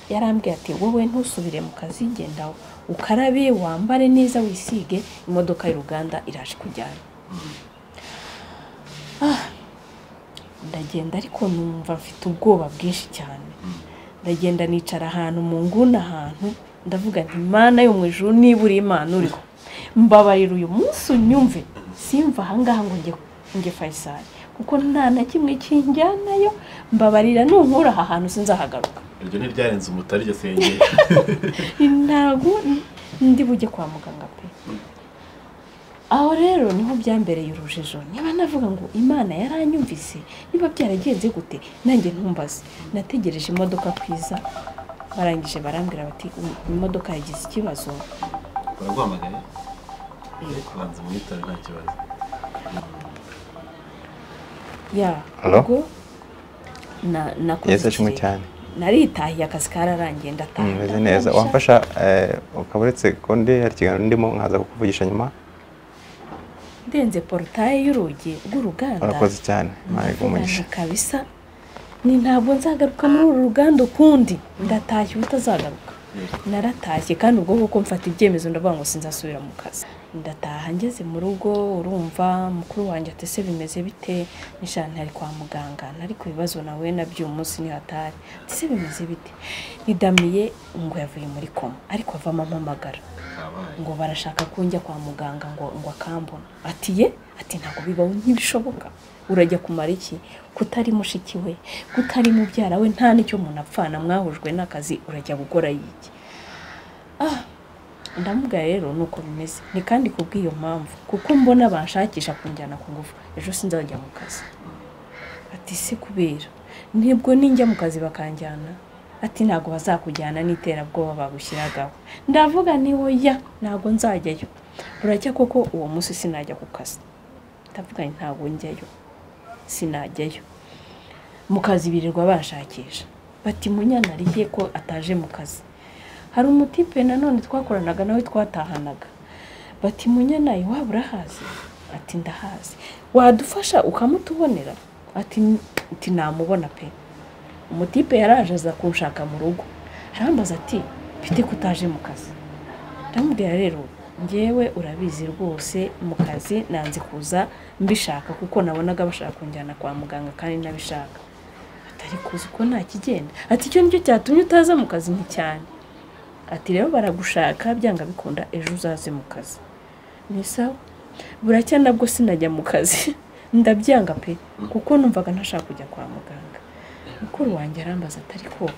yarambwiye ati wowe ntusubire mu kazi, genda ukarabe, wambare neza, wisige, imodoka y'uruganda iraje kujyana. Ndagenda, ariko numva mfite ubwoba bwinshi cyane. Ndagenda nicara ahantu mu nguni ahantu, ndavuga nti Mana yo mu ijuru, niba uri Imana uriho, mbabarira uyu munsi unyumve, simva ahangaha ngo njye Faisal, kuko nta na kimwe kinjyanayo, mbabarira nunkura aha hantu sinzahagaruka. Iryo ntiryarenze umutari iryo sengesho. Ntabwo ndi bujye kwa muganga pe. Aho rero niho byambereye urujijo, niba navuga ngo Imana yaranyumvise, niba byaragenze gute nanjye ntumbaze. Nategereje imodoka kwiza, barangije barambwira bati imodoka yagize ikibazo. Baraguhamagaye? Banza umwitabe nta kibazo. Ya, ubwo nakoze cyane, naritahiye, akazi kararangiye ndataha. Meze neza. Wamfasha ukaba uretse ko ndi hari ikiganiro ndimo nkaza kukuvugisha nyuma? Ndenze portaye y'urugi rw'uruganda. Urakoze cyane, Imana iguhe kabisa. Ni ntabwo nzagaruka muri uru ruganda ukundi, ndatashye ubutazagaruka. Naratashye kandi ubwo kuko mfata ibyemezo ndavuga ngo sinzasubira mu kazi. Ndataha ngeze mu rugo, urumva mukuru wanjye ati se bimeze bite? Nishana ntari kwa muganga, ntari ku bibazo nawe nabyo umunsi ni hatari. Ati se bimeze bite? Nidamiye ngo yavuye muri koma, ariko avamo ampamagara ngo barashaka kunjya kwa muganga ngo akambona. Ati ye, ati ntabwo bibaho, ntibishoboka. Urajya kumara iki? Kutari mushiki we, kutari mubyara we, nta nicyo umuntu apfana, mwahujwe n'akazi, urajya gukora iki? Ndamubwira rero nuko bimeze. Ni kandi kubw'iyo mpamvu, kuko mbona banshakisha kunjyana ku ngufu, ejo sinzajya mu kazi. Ati se kubera nibwo ninjya mu kazi bakanjyana? Ati ntabwo bazakujyana n'iterabwoba bagushyiragaho. Ndavuga ni oya, ntabwo nzajyayo. Buracya koko uwo munsi sinajya ku kazi. Ndavuga ntabwo njyayo, sinajyayo. Mu kazi birirwa banshakisha, bati Munyana arihe ko ataje mu kazi? Hari umutipe nanone twakoranaga nawe twatahanaga, bati Munyana iwabo urahazi? Ati ndahazi. Wadufasha ukamutubonera? Ati namubona pe. Umutipe yaraje aza kunshaka mu rugo, arambaza ati bite kutaje mu kazi? Ndamubwira rero njyewe urabizi rwose mu kazi nanze kuza mbishaka, kuko nabonaga bashaka kunjyana kwa muganga kandi nabishaka. Atari kuzi ko nta kigenda. Ati icyo nicyo cyatumye utaza mu kazi? Nti cyane. Ati rero baragushaka byanga bikunda, ejo uzaze mu kazi. Ni sawa. Buracya nabwo sinajya mu kazi, ndabyanga pe, kuko numvaga ntashaka kujya kwa muganga. Mukuru wanjye arambaza ati ariko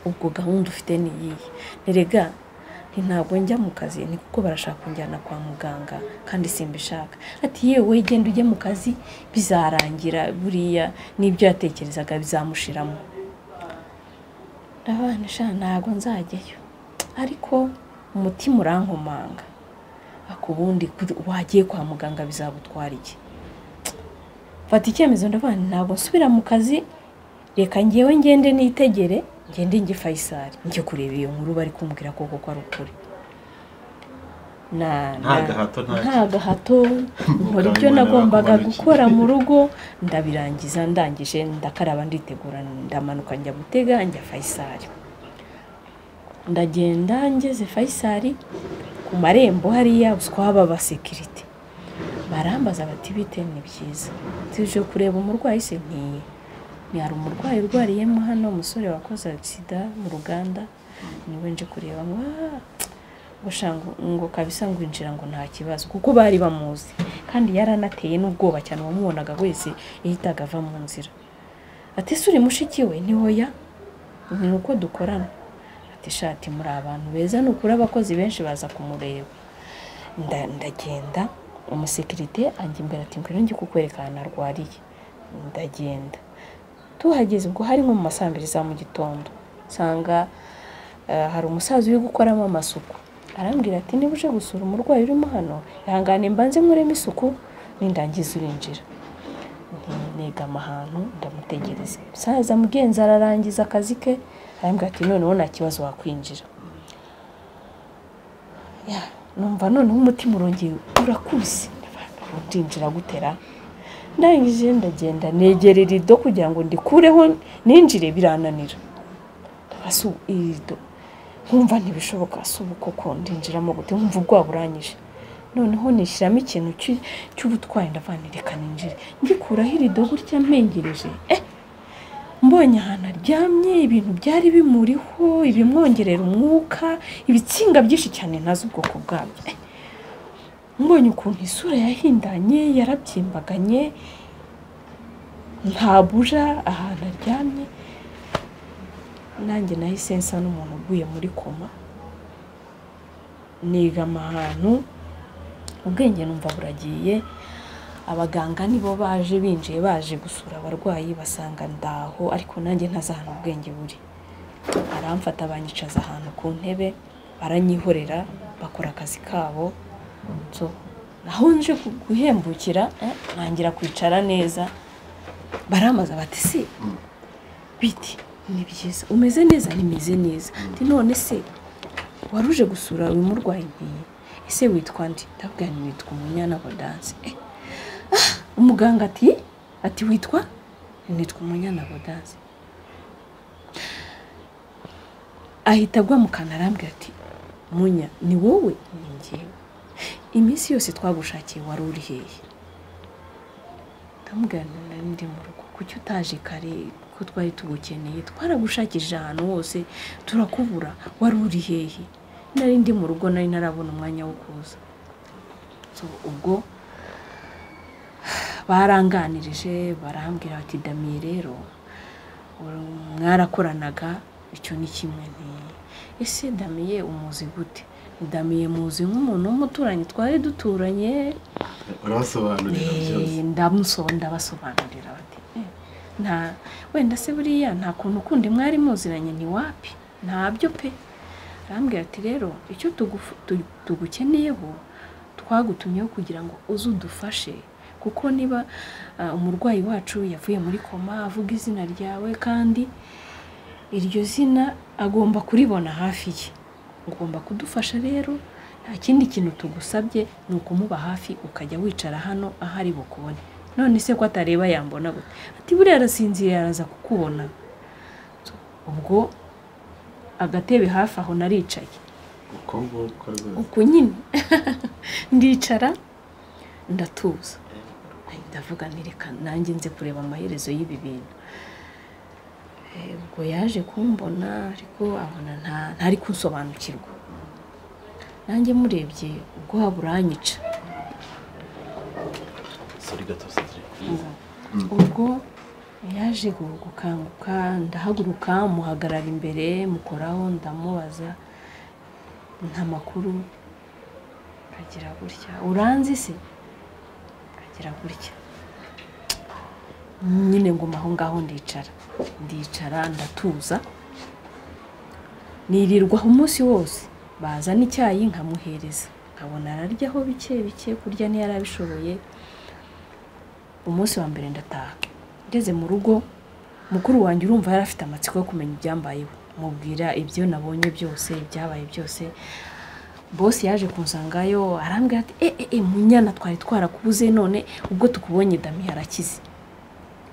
ubwo gahunda ufite ni iyihe? Nerega Nti ntabwo njya mu kazi, ni kuko barashaka kunjyana kwa muganga kandi simbishaka. Ati yewe genda ujye mu kazi bizarangira, buriya n'ibyo yatekerezaga bizamushiramo. Ndabana sha ntabwo nzajyayo, ariko umutima urankomanga, akubundi wagiye kwa muganga bizagutwara iki? Fata icyemezo, ndabana ntabwo nsubira mu kazi, reka ngewe ngende nitegere, ngende njye Faisal njye kureba iyo nkuru bari kumbwira koko ko ari ukuri. Nta gahato, nkora ibyo nagombaga gukora mu rugo ndabirangiza, ndangije ndakaraba nditegura, ndamanuka njya gutega njya Faisal. Ndagenda ngeze Faisal ku marembo hariya uswaba ba security barambaza bati bite? Ni byiza, tuje kureba umurwayi. Se nti ni hari umurwayi urwariyemo hano, umusore wakoze accident mu ruganda, niwe nje kureba. Ngo kabisa ngo injira ngo nta kibazo, kuko bari bamuzi kandi yaranateye n'ubwoba cyane, wamubonaga wese yahitaga ava mu nzira. Ati ese uri mushiki we? Ni hoya, ni uko dukorana. Ati shati muri abantu beza, nukuri abakozi benshi baza kumureba. Ndagenda, umusekirite anjye imbere ati ngwino njye kukwereka ahantu arwariye. Ndagenda, tuhageze ubwo hari nko mu ma 2:00 za mu gitondo, nsanga hari umusaza uri gukoramo amasuku. Arambwira ati niba uje gusura umurwayi urimo hano, ihangane mbanze nkuremo isuku nindangiza urinjira. Negama ahantu ndamutegereza. Umusaza mugenzi ararangiza akazi ke, arambwira ati noneho nta kibazo wakwinjira. Numva noneho umutima urongeye urakubise, ndinjira gutera. Ndangije ndagenda negera irido kugira ngo ndikureho ninjire, birananira. Ndabasu irido nkumva ntibishoboka, si ubu koko ndinjiramo gute? Nkumva ubwoba buranyishe. Noneho nishyiramo ikintu cy'ubutwari, ndavana reka ninjire. Ngikuraho irido gutya mpengereje, mbonye ahantu aryamye, ibintu byari bimuriho, ibimwongerera umwuka, ibitsinga byinshi cyane ntazi ubwoko bwabyo. Mbonye ukuntu isura yahindanye, yarabyimbaganye, nta buja ahantu aryamye. Nanjye nahise nsa n'umuntu uguye muri koma, nigama ahantu, ubwenge numva buragiye. Abaganga nibo baje binjiye baje gusura abarwayi, basanga ndaho, ariko nanjye ntazi ahantu ubwenge buri. Baramfata banyicaza ahantu ku ntebe, baranyihorera, bakora akazi kabo. So aho nje guhembukira, ntangira kwicara neza. Baramaza bati se biti ni byiza, umeze neza? Nimeze neza. Ati none se waruje gusura uyu murwayi? Nti ese witwa nde? Ndabwira nti witwa Umunyana Gaudence. Umuganga ati witwa? Nitwa Umunyana Gaudence. Ahita agwa mu kantu arambwira ati Munya ni wowe? Ni njyewe. Iminsi yose twagushakiye wari uri hehe? Ndamubwira nti nari ndi mu rugo. Kuki utaje kare ko twari tugukeneye? Twaragushakishije ahantu hose turakubura, wari uri hehe? Nari ndi mu rugo, nari ntarabona umwanya wo kuza. So ubwo baranganirije, barambwira bati Damiye rero mwarakoranaga, icyo ni kimwe. Nti ese Damiye umuzi gute? Damiye muzi nk'umuntu w'umuturanyi, twari duturanye. Urabasobanurira byose? Ndabasobanurira bati nta wenda se buriya nta kuntu kundi mwari muziranye? Ni wapi, ntabyo pe. Arambwira ati rero icyo tugukeneyeho, twagutumyeho kugira ngo uze udufashe, kuko niba umurwayi wacu yavuye muri koma avuga izina ryawe, kandi iryo zina agomba kuribona hafi ye, ugomba kudufasha. Rero nta kindi kintu tugusabye, ni ukumuba hafi, ukajya wicara hano ahari bukubone. None se ko atareba yambona gute? Ati buriya arasinziriye araza kukubona. Ubwo agatebe hafi aho naricaye, uko nyine ndicara ndatuza, ndavuga nti reka nanjye nze kureba amaherezo y'ibi bintu. Ubwo yaje kumbona, ariko abona ntari kunsobanukirwa. Nanjye murebye ubwoba buranyica. Ubwo yaje gukanguka, ndahaguruka muhagarara imbere, mukoraho, ndamubaza Nta makuru, agira gutya, uranzi se, agira gutya nyine. Nguma aho ngaho, ndicara ndatuza, nirirwaho umunsi wose. Bazana icyayi nkamuhereza, nkabona araryaho bike bike, kurya ntiyarabishoboye. Umunsi wa mbere ndataha, ngeze mu rugo mukuru wanjye urumva yari afite amatsiko yo kumenya ibyambayeho, mubwira ibyo nabonye byose, ibyabaye byose. Bosi yaje kunsangayo, arambwira ati Munyana, twari twarakubuze, none ubwo tukubonye Dami arakize.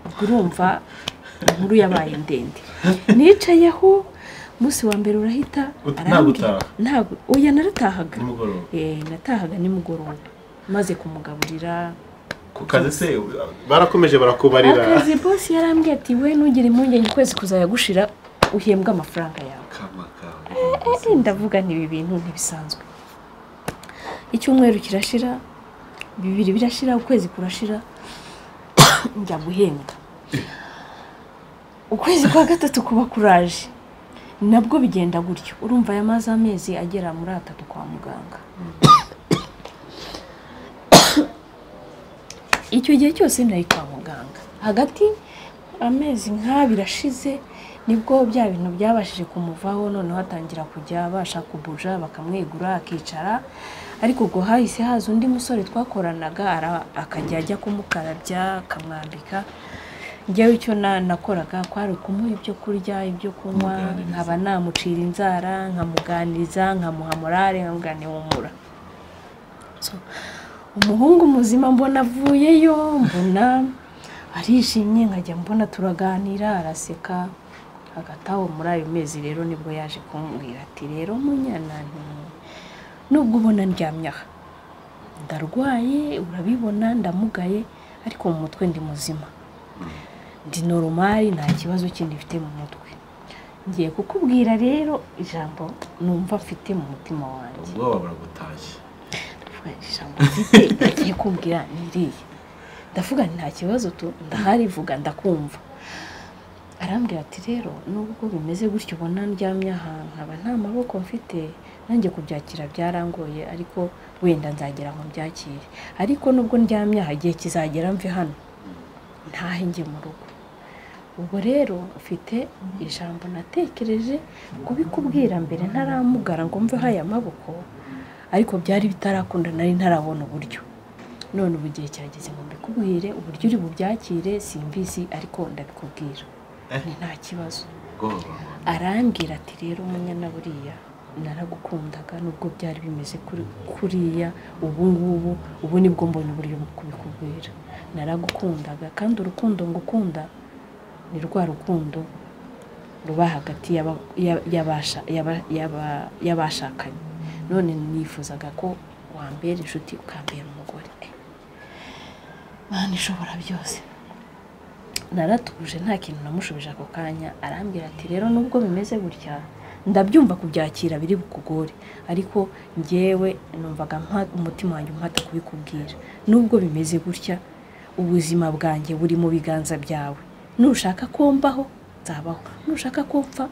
Ubwo urumva inkuru yabaye ndende. Nicayeho, umunsi wa mbere urahita. Ntabwo? Ntabwo, oya, naratahaga. Nimugoroba? Natahaga nimugoroba maze kumugaburira. Ku kazi se barakomeje barakubarira? Akazi, bosi yarambwiye ati: "We ntugire impungenge, ukwezi kuzajya gushira uhembwe amafaranga yawe." Ndavuga nti ibi bintu ntibisanzwe. Icyumweru kirashira, 2 birashira, ukwezi kurashira, njya guhembwa. Ukwezi kwa gatatu kuba kuraje, nabwo bigenda gutyo. Urumva yamaze amezi agera muri 3 kwa muganga. Icyo gihe cyose nari kwa muganga, hagati amezi nk'abiri ashize nibwo bya bintu byabashije kumuvaho, noneho atangira kujya abasha kubuja, bakamwegura akicara. Ariko ubwo hahise haza undi musore twakoranaga, akajya ajya kumukarabya, akamwambika. Njyewe icyo nakoraga kwari ukumuha ibyo kurya, ibyo kunywa, nkaba namucira inzara, nkamuganiriza, nkamuha morale, nkamuganira. So, umuhungu muzima mbona avuyeyo, mbona arishimye, nkajya mbona turaganira, araseka. Hagati aho muri ayo mezi rero nibwo yaje kumbwira ati: "Rero Munyana, nubwo ubona ndyamye aha, ndarwaye, urabibona ndamugaye, ariko mu mutwe ndi muzima, ndi normal, nta kibazo kindi mfite mu mutwe. Ngiye kukubwira rero ijambo numva mfite mu mutima wanjye." Ubwoba buragutashye. Ndavuga, ijambo mfite agiye kumbwira ni iriya? Ndavuga nti nta kibazo tu, ndahari, vuga ndakumva. Arambwira ati: "Rero nubwo bimeze gutyo ubona ndyamye aha, nkaba nta maboko mfite, nanjye kubyakira byarangoye, ariko wenda nzagera aho mbyakire. Ariko nubwo ndyamye aha, igihe kizagera mve hano ntahe njye mu rugo. Ubwo rero mfite ijambo natekereje kubikubwira mbere ntaramugara ngo mveho aya maboko, ariko byari bitarakunda, nari ntarabona uburyo. None ubu igihe kirageze ngo mbikubwire. Uburyo uri bubyakire simbizi, ariko ndabikubwira, ni nta kibazo." Ubwoba. Arambwira ati: "Rero Munyana, buriya naragukundaga nubwo byari bimeze kuriya. Ubu ngubu, ubu nibwo mbonye uburyo bwo kubikubwira. Naragukundaga, kandi urukundo ngukunda ni rwa rukundo ruba hagati y'abashakanye. None nifuzaga ko wambera inshuti, ukambera umugore." Mana ishobora byose, naratuje, nta kintu namushubije ako kanya. Arambwira ati: "Rero nubwo bimeze gutya, ndabyumva kubyakira biri bukugore, ariko njyewe numvaga umutima wanjye umpata kubikubwira. Nubwo bimeze gutya, ubuzima bwanjye buri mu biganza byawe. Nushaka ko mbaho nzabaho, nushaka ko mpfa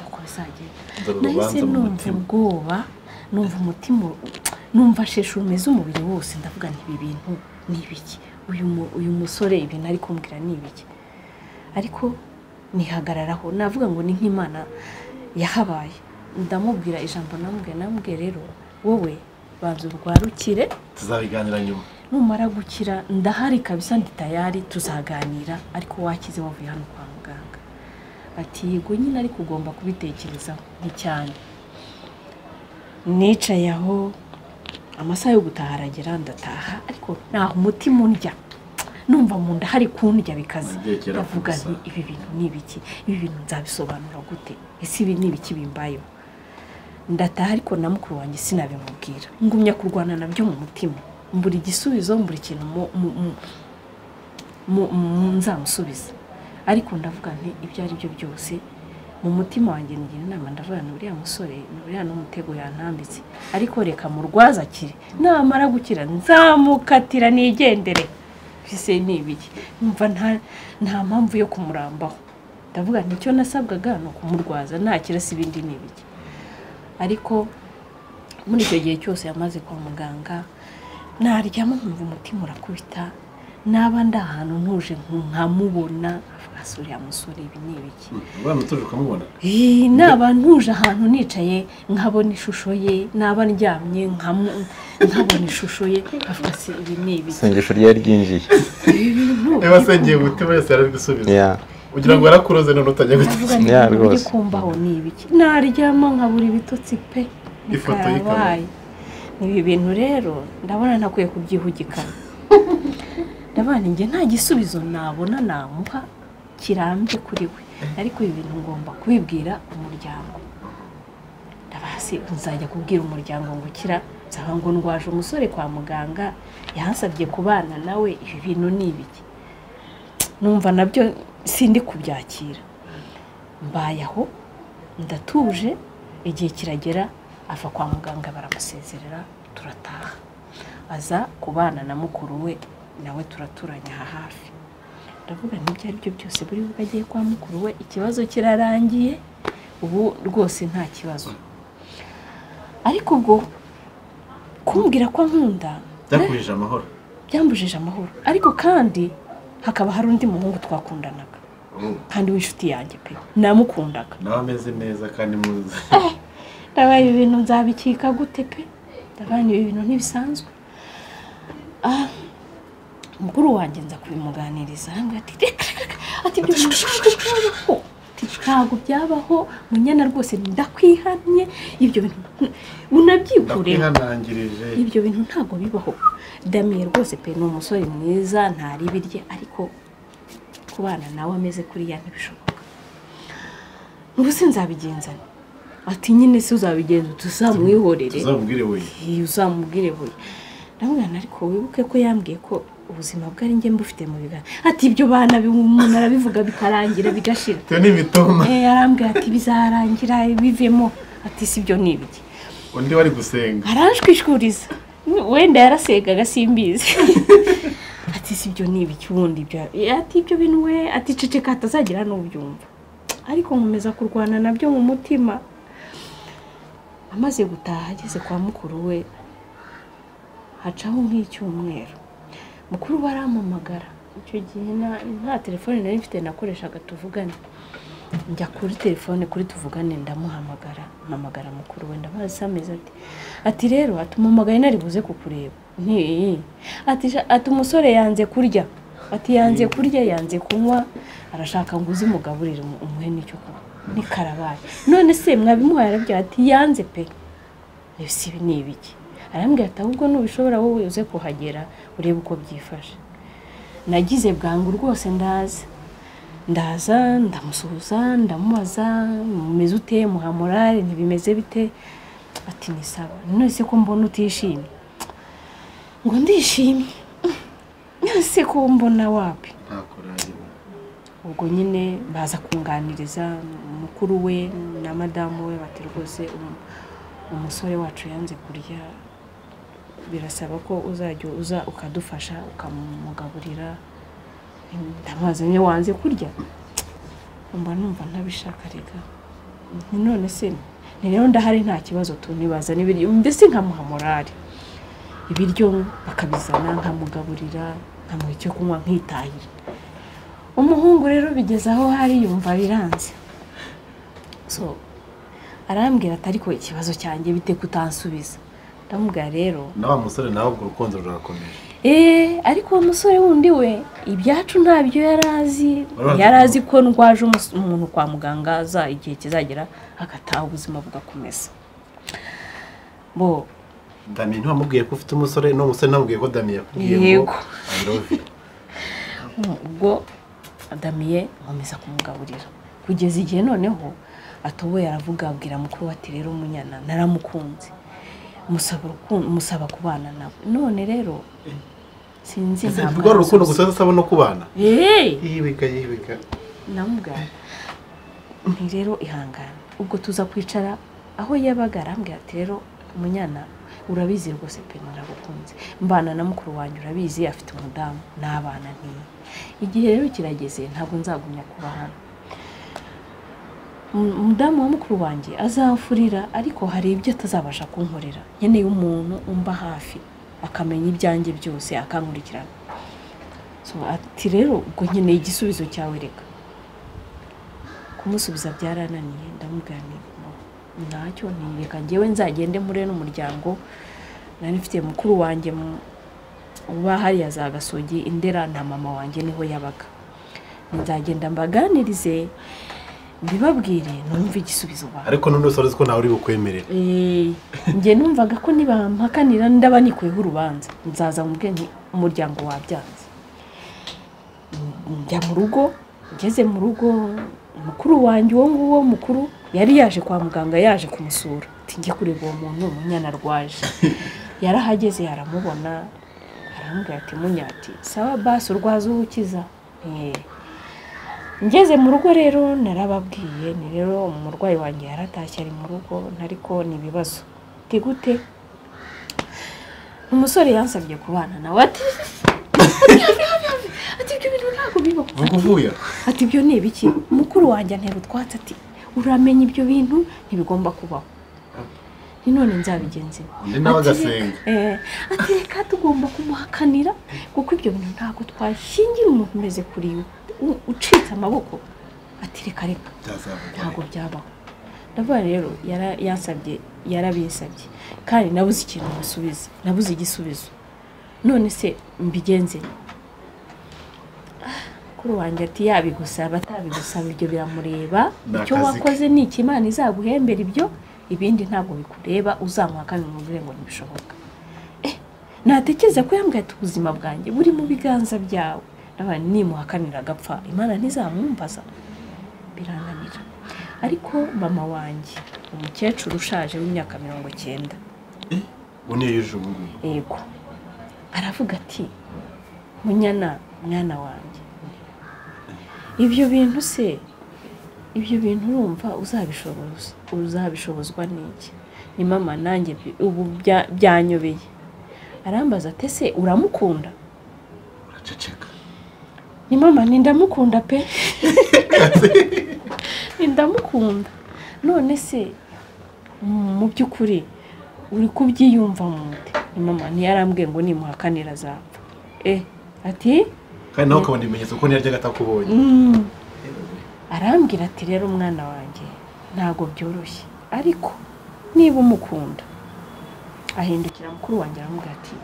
uko bizagenda." Dore Nahise urubanza mu numva mutima. ubwoba, numva umutima, numva sheshe umeze umubiri wose. Ndavuga nti ibi bintu ni ibiki? Uyu musore ibintu ari kumbwira ni ibiki? Ariko nihagararaho, navuga ngo ni nk'Imana yahabaye. Ndamubwira ijambo namubwiye: "Rero wowe banza urwarukire, Tuzabiganira nyuma. numara gukira ndahari kabisa, ndi tayari, tuzaganira, ariko wakize, wavuye hano kwa muganga." Ati: "Yego nyine, ariko ugomba kubitekerezaho." Ni cyane. Nicaye aho, amasaha yo gutaha aragera, ndataha, ariko ntaho umutima undya, numva mu nda hari kundya bikaze. Wagiye kera Ndavuga gusa. nti ibi bintu ni ibiki? Ibi bintu nzabisobanura gute? Ese ibi ni ibiki bimbayeho? Ndataha, ariko na mukuru wanjye sinabimubwira, ngumya kurwana nabyo mu mutima, mbura igisubizo, mbura ikintu nzamusubiza. Ariko ndavuga nti ibyo ari byo byose, mu mutima wanjye nigira inama, ndavuga nti uriya musore ni uriya n'umutego yantambitse, ariko reka murwaze akire, namara gukira nzamukatira nigendere. Ese ni ibiki? Numva nta mpamvu yo kumurambaho. Ndavuga nti icyo nasabwaga ni ukumurwaza, nakira si ibindi ni ibiki? Ariko muri icyo gihe cyose yamaze kwa muganga, naryama nkumva umutima urakubita, naba ndi ahantu ntuje nkamubona, uriya musore ibi ni ibiki? Uramutuje ukamubona? Naba ntuje ahantu nicaye nkabona ishusho ye, naba ndyamye nkabona ishusho ye, avuga se ibi ni ibiki? Isengesho ryari ryinjiye. Niba asengeye umutima wese yarabigusubiza. Ugira ngo yarakuroze none utajya gutuza. Rwose. Kumbaho ni ibiki? Naryama nkabura ibitotsi pe. Ifoto y'ikabaye. Ibi bintu rero ndabona ntakwiye kubyihugikana. Ndabona njye nta gisubizo nabona namuha kirambye kuri we, ariko ibi bintu ngomba kubibwira umuryango. Ndabasi nzajya kubwira umuryango ngo kira nzaba ngo ndwaje umusore kwa muganga yansabye kubana nawe, ibi bintu ni ibiki? Numva nabyo sindi kubyakira. Mbaye aho ndatuje, igihe kiragera ava kwa muganga baramusezerera turataha. Aza kubana na mukuru we, nawe turaturanye aha hafi. Ndavuga n'ibyo ari byo byose buri bwo agiye kwa mukuru we, ikibazo kirarangiye ubu rwose nta kibazo. Ariko ubwo kumbwira ko nkunda byakubujije amahoro, byambujije amahoro. Ariko kandi hakaba hari undi muhungu twakundanaga kandi w'inshuti yanjye pe, namukundaga nawe ameze neza kandi muzi. Ndabaye ibintu nzabikika gute pe, ndabana ibi bintu ntibisanzwe. Mukuru wanjye nza kubimuganiriza, arambwira ati ibyo ntabwo byabaho Munyana rwose ndakwihamye, ibyo bintu unabyikure, ibyo bintu ntabwo bibaho. Damiye rwose pe ni umusore mwiza ntaribirye, ariko kubana nawe ameze kuriya ntibishoboka. Ubu sinzabigenzana. Ati nyine se uzabigenza tuzamwihorere, uzamubwire we, uzamubwire we. Ndamubwira ariko wibuke ko yambwiye ko ubuzima bwe ari njye mbufite mu biganza. Ati ibyo bana umuntu arabivuga bikarangira bigashira. Cyo ni imitoma. Arambwira ati bizarangira bivemo. Ati si byo ni ibiki? Undi wari gusenga. Aranshwishuriza. Wenda yarasengaga simbizi. Ati si byo ni ibiki ubundi ibyo. Ati ibyo bintu we, ati ceceka atazagira n'ubyumva. Ariko nkomeza kurwana nabyo mu mutima. Amaze gutaha ageze kwa mukuru we hacaho nk'icyumweru. Mukuru barampamagara. Icyo gihe nta telefone nari mfite nakoreshaga tuvugane. Njya kuri telefone kuri tuvugane ndamuhamagara, mpamagara mukuru we ndabaza ameze ati. Ati rero atumamagaye nari buze kukureba. Nti ati umusore yanze kurya. Ati yanze kurya yanze kunywa arashaka ngo uzimugaburire umuhe n'icyo kunywa. Ni karabaye. None se mwabimuhaye arabya ati yanze pe. Ese ibi ni ibiki? Arambwira ati ahubwo nubishobora wowe uze kuhagera urebe uko byifashe. Nagize bwangu rwose ndaza. Ndaza ndamusuhuza ndamubaza mumeze ute muha morale ntibimeze bite? Ati ni sawa. None se ko mbona utishimye? Ngo ndishimye. None ko mbona wapi? Ubwo nyine baza kunganiriza mukuru we na madamu we bati rwose umusore wacu yanze kurya, birasaba ko uzajya uza ukadufasha ukamugaburira. Ndabaza niyo wanze kurya, mba numva ntabishaka rega. None se ni rero ndahari nta kibazo tunibaza n'ibiryo, mbese nkamuha morale, ibiryo bakabizana nkamugaburira nkamuha icyo kunywa nkitahira. Umuhungu rero bigeze aho hari yumva biranze. So arambwira ati ariko ikibazo cyanjye bite kutansubiza. Ndamubwira rero na wa musore nawe ubwo urukundo rurakomeje. Ariko uwo musore wundi we ibyacu ntabyo yarazi, yarazi ko ndwaje umuntu kwa muganga za igihe kizagera agataha ubuzima bugakomeza. Bo Dami ntiwamubwiye ko ufite umusore, no musore namubwiye ko Dami yakubwiye ngo I love you. Ubwo Damiye nkomeza kumugaburira kugeza igihe noneho atoboye aravuga abwira mukuru ati rero Munyana naramukunze, musaba kubana nawe. None rero sinzi ntabwo ari urukundo gusa asaba no kubana. Yibika yibika namubwira nti rero ihangane. Ubwo tuza kwicara aho yabaga arambwira ati rero Munyana urabizi rwose pe naragukunze, mbana na mukuru wanjye urabizi afite umudamu n'abana, nti igihe rero kirageze ntabwo nzagumya kuba hano. Umudamu wa mukuru wanjye azamfurira, ariko hari ibyo atazabasha kunkorera. Nkeneye umuntu umba hafi akamenya ibyanjye byose akankurikirana. So ati rero ubwo nkeneye igisubizo cyawe. Reka kumusubiza byarananiye, ndamubwira nti ntacyo, ntireka njyewe nzagende mure n'umuryango. Nari mfite mukuru wanjye uba hariya za Gasogi Indera na mama wanjye niho yabaga, nzagenda mbaganirize mbibabwire numve igisubizo bawe. Ariko none usoza ko nawe uri bukwemerera? Njye numvaga ko nibampakanira ndaba nikuyeho urubanza, nzaza mubwe nti umuryango wabyanze. Njya mu rugo, ngeze mu rugo mukuru wanjye uwo nguwo mukuru yari yaje kwa muganga, yaje kumusura, ati njye kureba uwo muntu Munyana arwaje. Yarahageze aramubona, arambwira ati Munyati sawa basi urwaza uwukiza. Ngeze mu rugo rero narababwiye ni rero umurwayi wanjye yaratashye ari mu rugo, ariko ni ibibazo. Ati gute? Umusore yansabye kubana nawe. Ati ati ibyo bintu ntabwo bibaho. Ati ibyo ni ibiki? Mukuru wanjye antera utwatsi ati uramenya ibyo bintu ntibigomba kubaho. Ni none nzabigenze. Ati reka tugomba kumuhakanira kuko ibyo bintu ntabwo twashingira umuntu umeze kuri ucitse amaboko. Ati reka reka ntabwo byabaho. Ndavuga rero yansabye, yarabinsabye kandi nabuze ikintu musubiza, nabuze igisubizo. None se mbigenze? Kuri wanjye ati yabigusaba atabigusaba ibyo biramureba, icyo wakoze ni iki, Imana izaguhembera ibyo, ibindi ntabwo bikureba, uzamuhakanira umubwire ngo ntibishoboka. Natekereza ko yambwiye ati ubuzima bwanjye buri mu biganza byawe, n'abandi nimuhakanira agapfa Imana ntizamwumvaza, birananira. Ariko mama wanjye umukecuru ushaje w'imyaka 90 yego, aravuga ati Munyana mwana wanjye, ibyo bintu se, ibyo bintu urumva uzabishobozwa n'iki? Ni mama nanjye ubu byanyobeye. Arambaza ati ese uramukunda? Uraceceka. Ni mama ni ndamukunda pe. Ni ndamukunda. None se mu by'ukuri uri kubyiyumva mute? Ni mama ntiyarambwiye ngo nimuhakanira azapfa. Ati kandi nawe ukabona ibimenyetso ko ntiyaryaga atakubonye. Arambwira ati rero umwana wanjye ntago byoroshye, ariko niba umukunda. Ahindukira mukuru wanjye aramubwira ati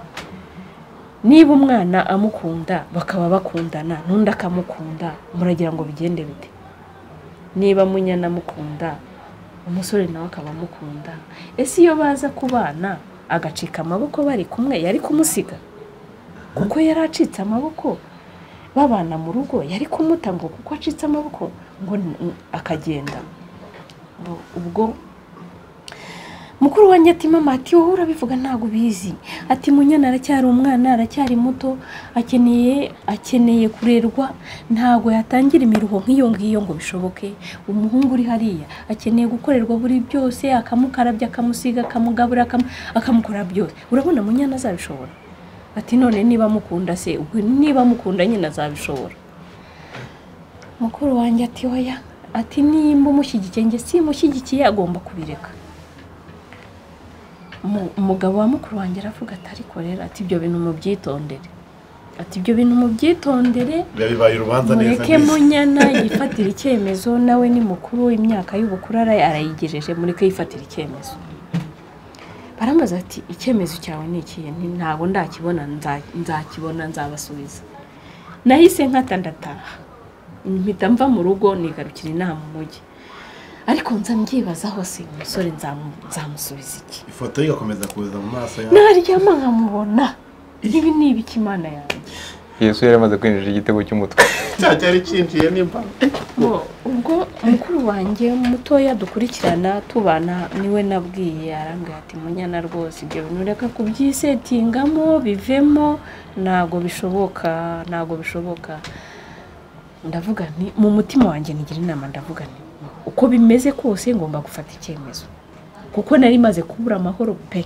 niba umwana amukunda bakaba bakundana n'undi akamukunda muragira ngo bigende bite? Niba Munyana amukunda umusore nawe akaba amukunda, ese iyo baza kubana agacika amaboko bari kumwe yari kumusiga? Kuko yari acitse amaboko babana mu rugo yari kumuta ngo kuko acitse amaboko ngo akagenda. Ubwo mukuru wanjye ati mama, ati wowe urabivuga ntago ubizi, ati Munyana aracyari umwana, aracyari muto, akeneye kurerwa, ntago yatangira imiruho nk'iyo ngiyo ngo bishoboke. Umuhungu uri hariya akeneye gukorerwa buri byose, akamukarabya, akamusiga, akamugabura, akamukora byose. Urabona Munyana azabishobora? Ati none niba mukunda se, ubwo niba mukunda nyina azabishobora. Mukuru wanjye ati oya, ati nimba umushyigikiye njye simushyigikiye agomba kubireka. Umugabo wa mukuru wanjye aravuga ati ariko rero ati ibyo bintu mubyitondere, ati ibyo bintu mubyitondere, bibaye urubanza neza, mureke Munyana yifatira icyemezo, nawe ni mukuru, imyaka y'ubukuru arayigejeje, mureke yifatira icyemezo. Barambaza ati icyemezo cyawe ni ikihe? Ntabwo ndakibona, nzakibona nzabasubiza. Nahise nkata ndataha, mpita mva mu rugo nigarukira inaha mu mujyi. Ariko nza mbyibazaho se umusore nzamusubiza iki? Ifoto ye igakomeza kuza mu maso yawe, naryama nkamubona. Ibi ni ibiki Imana yanjye? Yesu yari amaze kwinjira igitego cy'umutwe cyari cyinjiye nimba. Ubwo mukuru wanjye mutoya dukurikirana tubana niwe nabwiye, arambwira ati Munyana rwose ibyo bintu reka kubyisetingamo bivemo, ntago bishoboka, ntago bishoboka. Ndavuga nti mu mutima wanjye nigira inama, ndavuga nti uko bimeze kose ngomba gufata icyemezo, kuko nari maze kubura amahoro pe,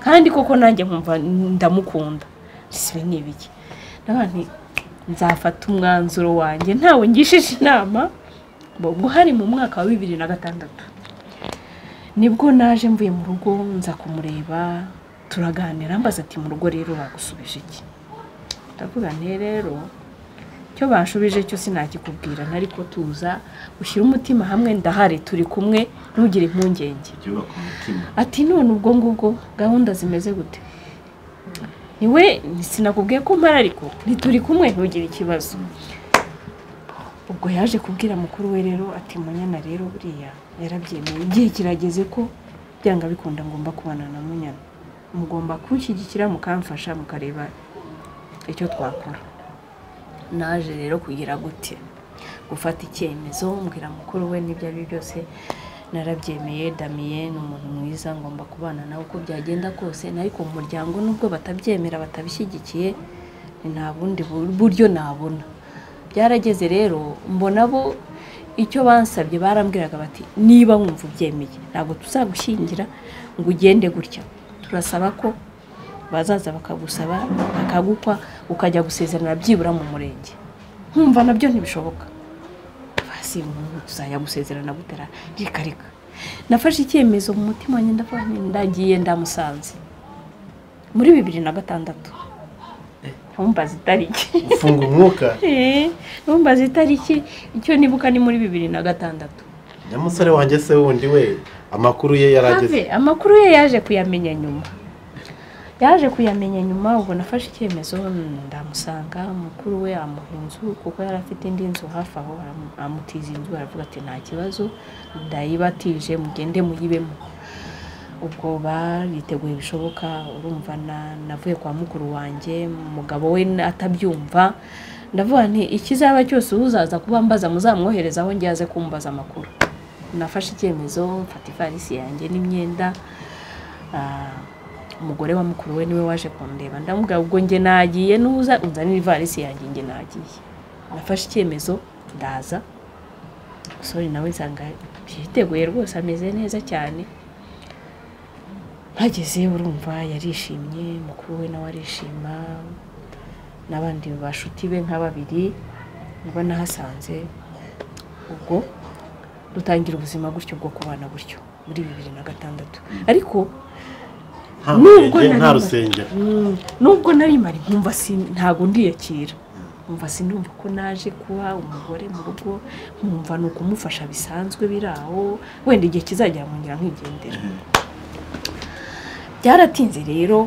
kandi koko nanjye nkumva ndamukunda. Sibe ni ibiki? Ndavuga nti nzafata umwanzuro wanjye ntawe ngishije inama, Ubwo hari mu mwaka wa 2006 nibwo naje mvuye mu rugo nza kumureba, turaganira, ambaza ati mu rugo rero bagusubije iki? Ndavuga nti rero cyo banshubije cyo sinakikubwira, ariko tuza ushyira umutima hamwe, ndahari turi kumwe, ntugire impungenge. Ati none ubwo ngubwo gahunda zimeze gute? Niwe sinakubwiye ko mpara, ariko ntituri kumwe, ntugire ikibazo. Ubwo yaje kubwira mukuru we rero ati Munyana rero buriya yarabyemeye, igihe kirageze ko byanga bikunda ngomba kubana na Munyana, mugomba kunshyigikira mukamfasha mukareba icyo twakora. Naje rero kugira gute gufata icyemezo, mbwira mukuru we n'ibyo ari byose narabyemeye, Damien ni umuntu mwiza ngomba kubana nawe uko byagenda kose, ariko mu muryango nubwo batabyemera batabishyigikiye nta bundi buryo nabona. Byarageze rero mbona bo icyo bansabye, barambwiraga bati niba wumva ubyemeye ntabwo tuzagushyingira ngo ugende gutya, turasaba ko bazaza bakagusaba bakagukwa ukajya gusezerana byibura mu murenge. Nkumva nabyo ntibishoboka, basi tuzajya gusezerana gutera, reka reka. Nafashe icyemezo mu mutima wanjye, ndavuga ndagiye, ndamusanze muri 2006. Ntumbaze itariki, ufunga umwuka. Ntumbaze itariki, icyo nibuka ni muri 2006. Nyamusore wanjye se wundi we amakuru ye yarageze? Amakuru ye yaje kuyamenya nyuma. Yaje kuyamenya nyuma. Ubwo nafashe icyemezo ndamusanga, mukuru we amuha inzu kuko yari afite indi nzu hafi aho, amutiza inzu aravuga ati nta kibazo ndayibatije mugende muyibemo. Ubwo bariteguye bishoboka, urumva navuye kwa mukuru wanjye, umugabo we atabyumva, ndavuga nti ikizaba cyose uzaza kubambaza muzamwohereza aho ngiye aze kumbaza amakuru. Nafashe icyemezo mfata ivarisi yanjye n'imyenda, umugore wa mukuru we niwe waje kundeba, ndamubwira ubwo nge nagiye nuza unzanira ivarisi yanjye, nge nagiye. Nafashe icyemezo ndaza, sorry nawe nsanga byiteguye rwose ameze neza cyane. Mpageze urumva yarishimye, mukuru we nawe arishima, n'abandi bashuti be nka babiri niba nahasanze. Ubwo dutangira ubuzima gutyo bwo kubana gutyo muri 2006. Ariko nubwo nari mari nkumva ntago ndiyakira, nkumva sinumva ko naje kuba umugore mu rugo, nkumva ni ukumufasha bisanzwe biraho, wenda igihe kizagera nkongera nkigendera. Byaratinze rero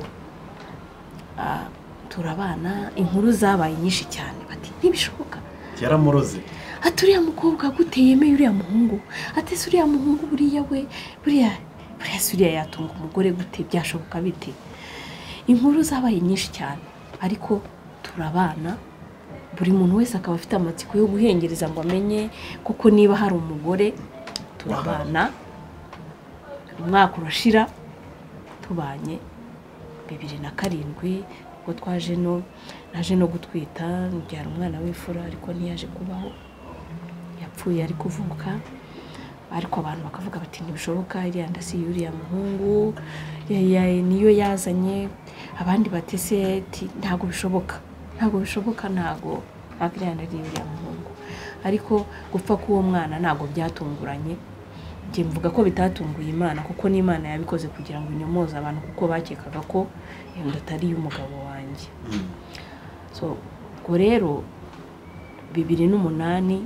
turabana, inkuru zabaye nyinshi cyane, bati ntibishoboka, yaramuroze, ati uriya mukobwa gute yemeye uriya muhungu, ati se uriya muhungu buriya we buriya buriya yatunga umugore gute, byashoboka bite? Inkuru zabaye nyinshi cyane, ariko turabana, buri muntu wese akaba afite amatsiko yo guhengereza ngo amenye kuko niba hari umugore. Turabana umwaka urashira tubanye, 2007 ubwo twaje no naje no gutwita, mbyara umwana w'imfura, ariko ntiyaje kubaho, yapfuye ari kuvuka. Ariko abantu bakavuga bati ntibishoboka, iriya ndasi y'uriya muhungu niyo yazanye, abandi batese ntago bishoboka, ntago bishoboka, ntago iriya ndari y'uriya muhungu. Ariko gupfa k'uwo mwana ntago byatunguranye, njye mvuga ko bitatunguye Imana, kuko n'Imana yabikoze kugira ngo inyomoze abantu, kuko bakekaga ko iyo nda atari iy'umugabo wanjye. So ubwo rero 2008,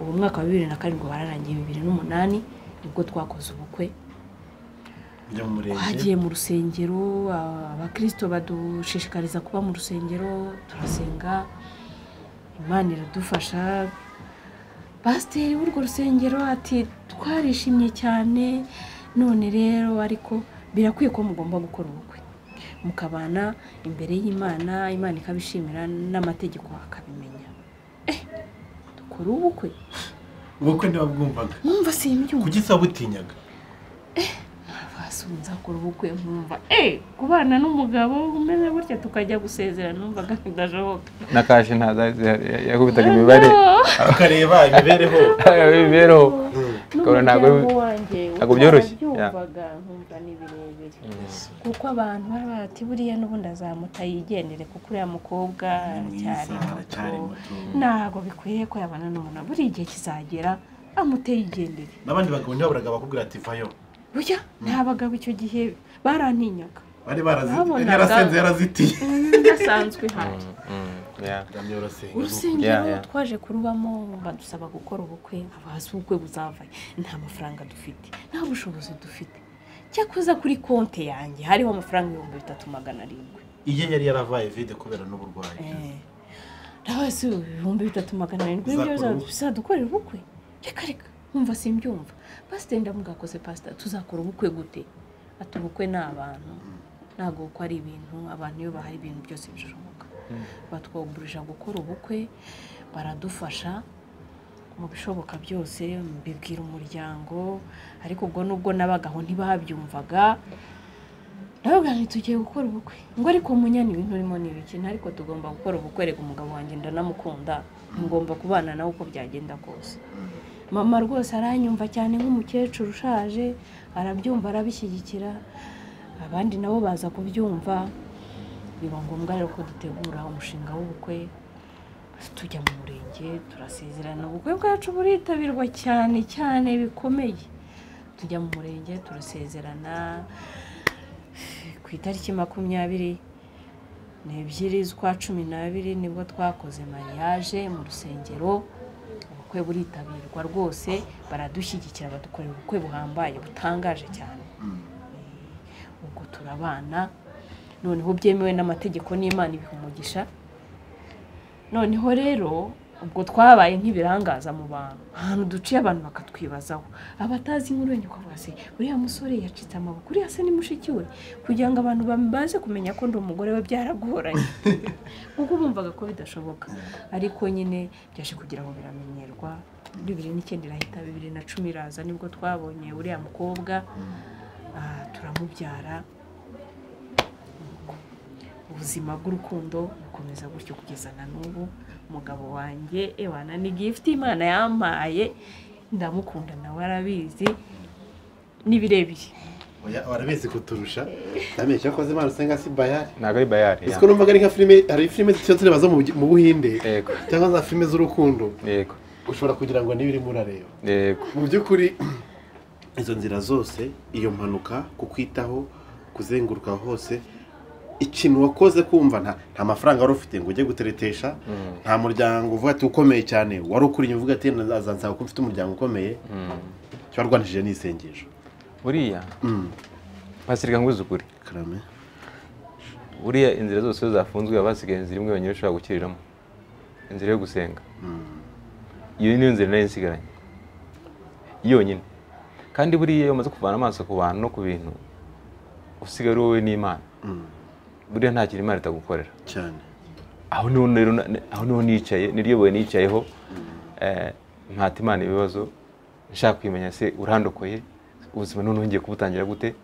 uwo mwaka wa 2007 bararangiye, 2008 nibwo twakoze ubukwe. Twagiye mu rusengero, abakristo badushishikariza kuba mu rusengero, turasenga, Imana iradufasha. Pasiteri w'urwo rusengero ati twarishimye cyane, none rero ariko birakwiye ko mugomba gukora ubukwe mukabana imbere y'Imana, Imana ikabishimira n'amategeko akabimenya. Dukora ubukwe. Ubukwe ntibabwumvaga? Numva simbyumva. Kuki se wabutinyaga? Basunza kora ubukwe nkumva kubana n'umugabo umeze gutya tukajya gusezerana, numvaga bidashoboka. Na kashi yakubitaga imibare ukareba imibereho ukabona ntabwo byoroshye. Byumvaga nkumva ni birebire, kuko abantu bari bati buriya n'ubundi azamuta yigendere, kuko uriya mukobwa cyari muto, ntabwo bikwiye ko yabana n'umuntu, buri igihe kizagera Amuteye igendere. N'abandi bagabo ntibaburaga bakubwira ati vayo. Burya nta bagabo icyo gihe barantinyaga. Bari barazitiye, yarasenze yarazitiye. Ndasanzwe hari. Urusengero twaje kurubamo badusaba gukora ubukwe, abazi ubukwe buzavaye. Nta mafaranga dufite, nta bushobozi dufite. Cyakoza kuri konte yanjye hariho amafaranga 3700. Iye yari yaravaye vide kubera n'uburwayi. Ndabaze 3700 nibyo bizadukorera ubukwe. Reka reka nkumva simbyumva. Pastor ndamugakoze pastor tuzakora ubukwe gute? Ati ubukwe n'abantu. Ntago ko ari ibintu abantu iyo bahari ibintu byose bishoboka. Batwoburije gukora ubukwe baradufasha mu bishoboka byose, mbibwira umuryango, ariko ubwo nubwo nabagaho ntibabyumvaga. Ndavuga nti tugiye gukora ubukwe. Ngo ariko munyana ibintu urimo ni ibiki? Ariko tugomba gukora ubukwe, rega umugabo wanjye ndanamukunda, ngomba kubana nawe uko byagenda kose. Mama rwose aranyumva cyane nk'umukecuru ushaje, arabyumva arabishyigikira, abandi nabo baza kubyumva. Biba ngombwa rero ko dutegura umushinga w'ubukwe, tujya mu murenge turasezerana. Ubukwe bwacu buritabirwa cyane cyane bikomeye. Tujya mu murenge turasezerana ku itariki 22 z'ukwa 12 nibwo twakoze mariage mu rusengero. Ubukwe buritabirwa rwose, baradushyigikira, badukorera ubukwe buhambaye butangaje cyane. Ubwo turabana noneho byemewe n'amategeko n'Imana ibiha umugisha. Noneho rero ubwo twabaye nk'ibirangaza mu bantu, ahantu duciye abantu bakatwibazaho, abatazi inkuru wenda ukavuga se uriya musore yacitse amaboko, uriya se ni mushiki we, kugira ngo abantu baze kumenya ko ndi umugore we byaragoranye kuko bumvaga ko bidashoboka. Ariko nyine byaje kugira ngo biramenyerwa. 2009 irahita, 2010 iraza, nibwo twabonye uriya mukobwa turamubyara. Ubuzima bw'urukundo bukomeza gutyo kugeza na n'ubu. Umugabo wanjye ewana ni gift Imana yampaye, ndamukunda nawe arabizi, ni birebire. Oya warabizi kuturusha. Ndamenye cyakoze Imana usenga si bayari. Ntago ari bayari. Isiko numvaga ari nka filime, hari filime zicyo zo mu Buhinde cyangwa za filime z'urukundo. Yego. Ushobora kugira ngo niba urimo urareba. Yego. Mu by'ukuri izo nzira zose, iyo mpanuka, kukwitaho, kuzenguruka hose, ikintu wakoze kumva nta mafaranga wari ufite ngo ujye guteretesha, nta muryango uvuga ati ukomeye cyane wari ukuri uvuga ati azansaba ko mfite umuryango ukomeye, cyo warwanishije n'isengesho. Buriya pasirika nguze ukuri karame, buriya inzira zose zafunzwe abasigaye inzira imwe yonyine ushobora gukiriramo, inzira yo gusenga. Iyo niyo nzira nayo nsigaranye yonyine. Kandi buriya iyo umaze kuvana amaso ku bantu no ku bintu, usigaye wowe n'Imana. Buriya nta kintu Imana itagukorera cyane. Aho niho rero, aho niho nicaye, niryo nicayeho, mpata Imana ibibazo, nshaka kwimenya se urandokoye ubuzima none ngiye kubutangira gute.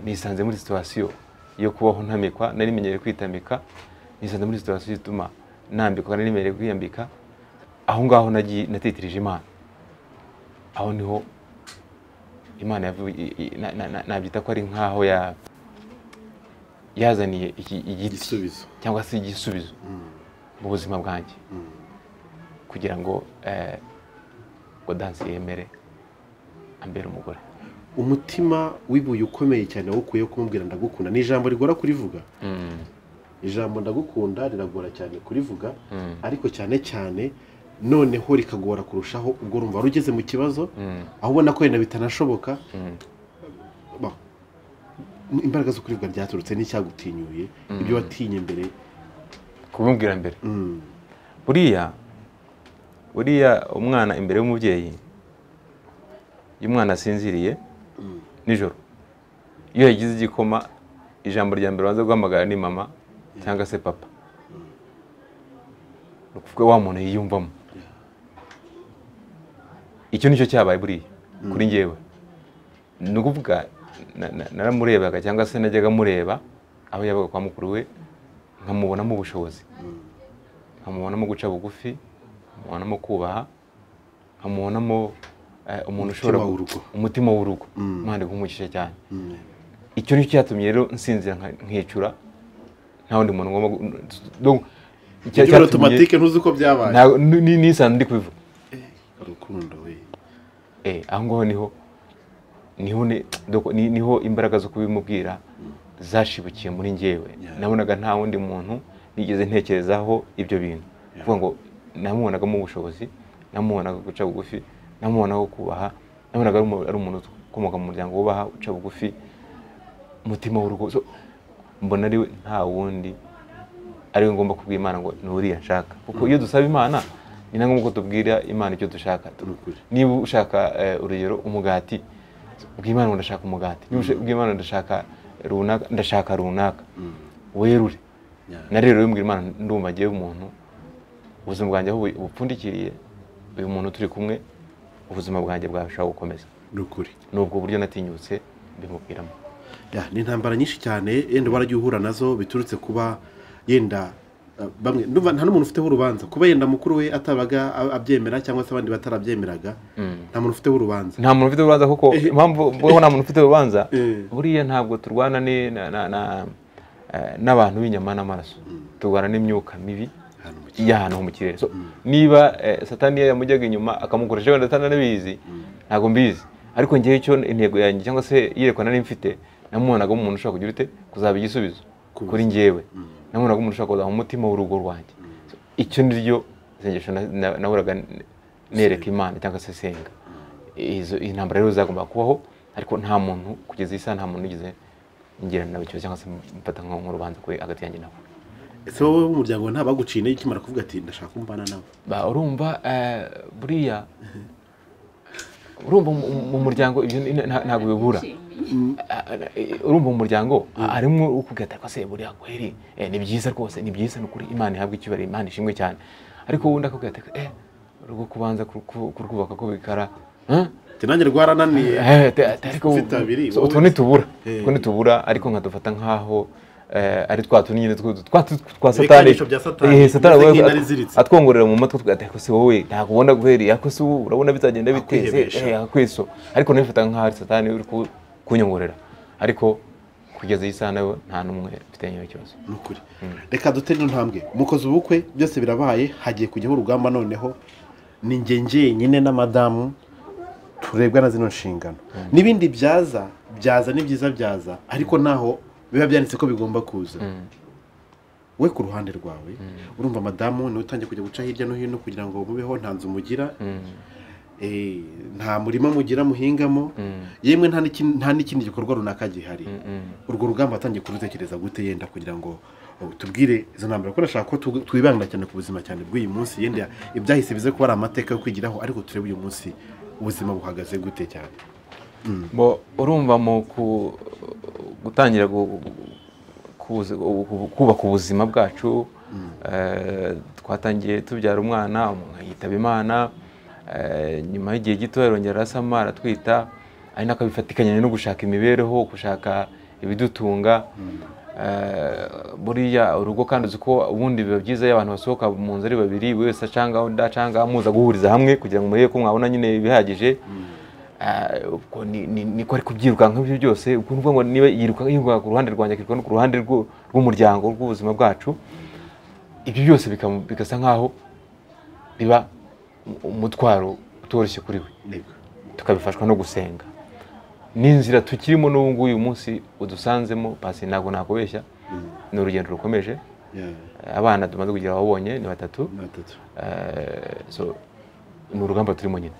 Nisanze muri situation yo kubaho ntamikwa, nari menyereye kwitamika, nisanze muri situation ituma nambikwa, nari menyereye kwiyambika. Aho ngaho nagiye natitirije Imana. Aho niho Imana nabyita ko ari nkaho ya yazaniye igisubizo cyangwa se igisubizo mu buzima bwanjye, kugira ngo Gaudence yemere ambere umugore. Umutima wibuye ukomeye cyane wo kumubwira ndagukunda, ni ijambo rigora kurivuga. Ijambo ndagukunda riragora cyane kurivuga, ariko cyane cyane noneho rikagora kurushaho ubwo urumva wari ugeze mu kibazo, aho ubona ko wenda bitanashoboka. Imbaraga zo kurivuga ryaturutse n'icyagutinyuye, ibyo watinye mbere kumubwira mbere. Buriya umwana imbere y'umubyeyi, iyo umwana asinziriye nijoro, iyo yagize igikoma, ijambo rya mbere banza guhamagara ni mama cyangwa se papa. Ni ukuvuga wa muntu yiyumvamo. Icyo nicyo cyabaye buriya kuri njyewe. Ni ukuvuga naramurebaga cyangwa se najyaga mureba aho yabaga kwa mukuru we, nkamubonamo ubushobozi, nkamubonamo guca bugufi, nkamubonamo kubaha, nkamubonamo umuntu ushobora umutima w'urugo. Imana igumugisha cyane. Icyo nicyo cyatumye rero nsinzira nkicura, nta wundi muntu ngomba. Donc icyo automatique ntuzi uko byabaye, nisanze ndi kubivuga. Urukundo we. Aho ngaho niho imbaraga zo kubimubwira zashibukiye muri njyewe. Nabonaga nta wundi muntu nigeze ntekerezaho ibyo bintu, kuvuga ngo namubonagamo ubushobozi, namubonaga guca bugufi, namubonaga kubaha, nabonaga ari umuntu ukomoka mu muryango wubaha, uca bugufi, umutima w'urugo. Mbona ari we, nta wundi ari we ngomba kubwira Imana ngo ni uriya nshaka, kuko iyo dusaba Imana ni na ngombwa ko tubwira Imana icyo dushaka. Niba ushaka urugero umugati, ubwira Imana ngo ndashaka umugati, niba ubwira Imana ndashaka runaka, ndashaka runaka, werure. Na rero mbwira Imana ndumva ngiye umuntu ubuzima bwanjye aho bupfundikiriye, uyu muntu turi kumwe ubuzima bwanjye bwashobora gukomeza. Nukuri nubwo buryo natinyutse mbimubwiramo. Ni intambara nyinshi cyane yenda waragiye uhura nazo biturutse kuba yenda bamwe ndumva nta n'umuntu ufiteho urubanza, kuba yenda mukuru we atabaga abyemera cyangwa se abandi batarabyemeraga, nta muntu ufiteho urubanza. Nta muntu ufite urubanza, kuko impamvu mvuga nta muntu ufite urubanza, buriya ntabwo turwana n'abantu b'inyama n'amaraso, turwana n'imyuka mibi y'ahantu ho mu kirere. Niba Satani yamujyaga inyuma akamukoresha wenda atanabizi, ntabwo mbizi, ariko ngewe icyo intego yanjye cyangwa se yerekwa nari mfite, namubonaga umuntu ushobora kugira ute kuzaba igisubizo kuri njyewe, namubonaga umuntu ushobora kuzaba umutima w'urugo rwanjye. Icyo niryo sengesho nahoraga nereka Imana cyangwa se senga. Izo intambara rero zagomba kubaho, ariko nta muntu kugeza isa nta muntu nigeze ngirana nawe ikibazo cyangwa se mfata nk'urubanza kuri hagati yanjye nawe. Ese wowe w'umuryango nta baguciye intege ukimara kuvuga ati ndashaka kumbana nawe? Urumva buriya urumva mu muryango ibyo ntabwo bibura. Urumva mu muryango harimo ukubwira ati se buriya kweri ni byiza rwose, ni byiza n'ukuri, Imana ihabwe icyubahiro, Imana ishimwe cyane, ariko wundi akubwira ati urugo kubanza kurwubaka ko bikara nanjye rwarananiye, ariko utwo ntitubura, ariko nkadufata nkaho ari twa tuntu nyine twa Satani, Satani atwongorera mu matwi ati se wowe ntabwo ubona guheri, ariko se urabona bizagenda biteze akwiso, ariko nabifata nkaho ari Satani uri kunyongorera, ariko kugeza iyi saha nawe nta n'umwe mfitanye ikibazo. Nukuri reka dutere intambwe, mukoze ubukwe byose birabaye, hagiye kujyaho urugamba noneho ni njye njyenyine na madamu turebwa na zino nshingano, n'ibindi byaza byaza ni byiza byaza, ariko naho biba byanditse ko bigomba kuza. We ku ruhande rwawe urumva madamu niwe utangiye kujya guca hirya no hino kugira ngo mubeho, nta nzu mugira, nta murima mugira muhingamo, yemwe nta n'ikindi gikorwa runaka gihari. Urwo rugamba atangiye kurutekereza gute yenda kugira ngo tubwire izo ntambara, ko nashaka ko twibanda cyane ku buzima cyane bw'uyu munsi, yenda ibyahise bize kuba ari amateka yo kwigiraho, ariko turebe uyu munsi ubuzima buhagaze gute cyane. Bo urumva mu gutangira kubaka ubuzima bwacu, twatangiye tubyara umwana, yitaba Imana, nyuma y'igihe gito yarongera arasama aratwita, ari nako bifatikanye no gushaka imibereho, gushaka ibidutunga. Buriya urugo kandi uzi ko ubundi biba byiza iyo abantu basohoka mu nzu ari babiri, buri wese acanga undi acanga, muza guhuriza hamwe kugira ngo murebe ko mwabona nyine ibihagije. Ubwo niko ari kubyirukanka ibyo byose, ubwo nuvuga ngo niba yiruka ku ruhande rwanjye akiruka no ku ruhande rw'umuryango rw'ubuzima bwacu, ibyo byose bigasa nkaho biba umutwaro utoroshye kuri we, tukabifashwa no gusenga. N'inzira tukirimo n'ubu nguyu munsi udusanzemo pasi, ntabwo nakubeshya, ni urugendo rukomeje. Abana tumaze kugira wabonye ni batatu, so ni urugamba turimo nyine.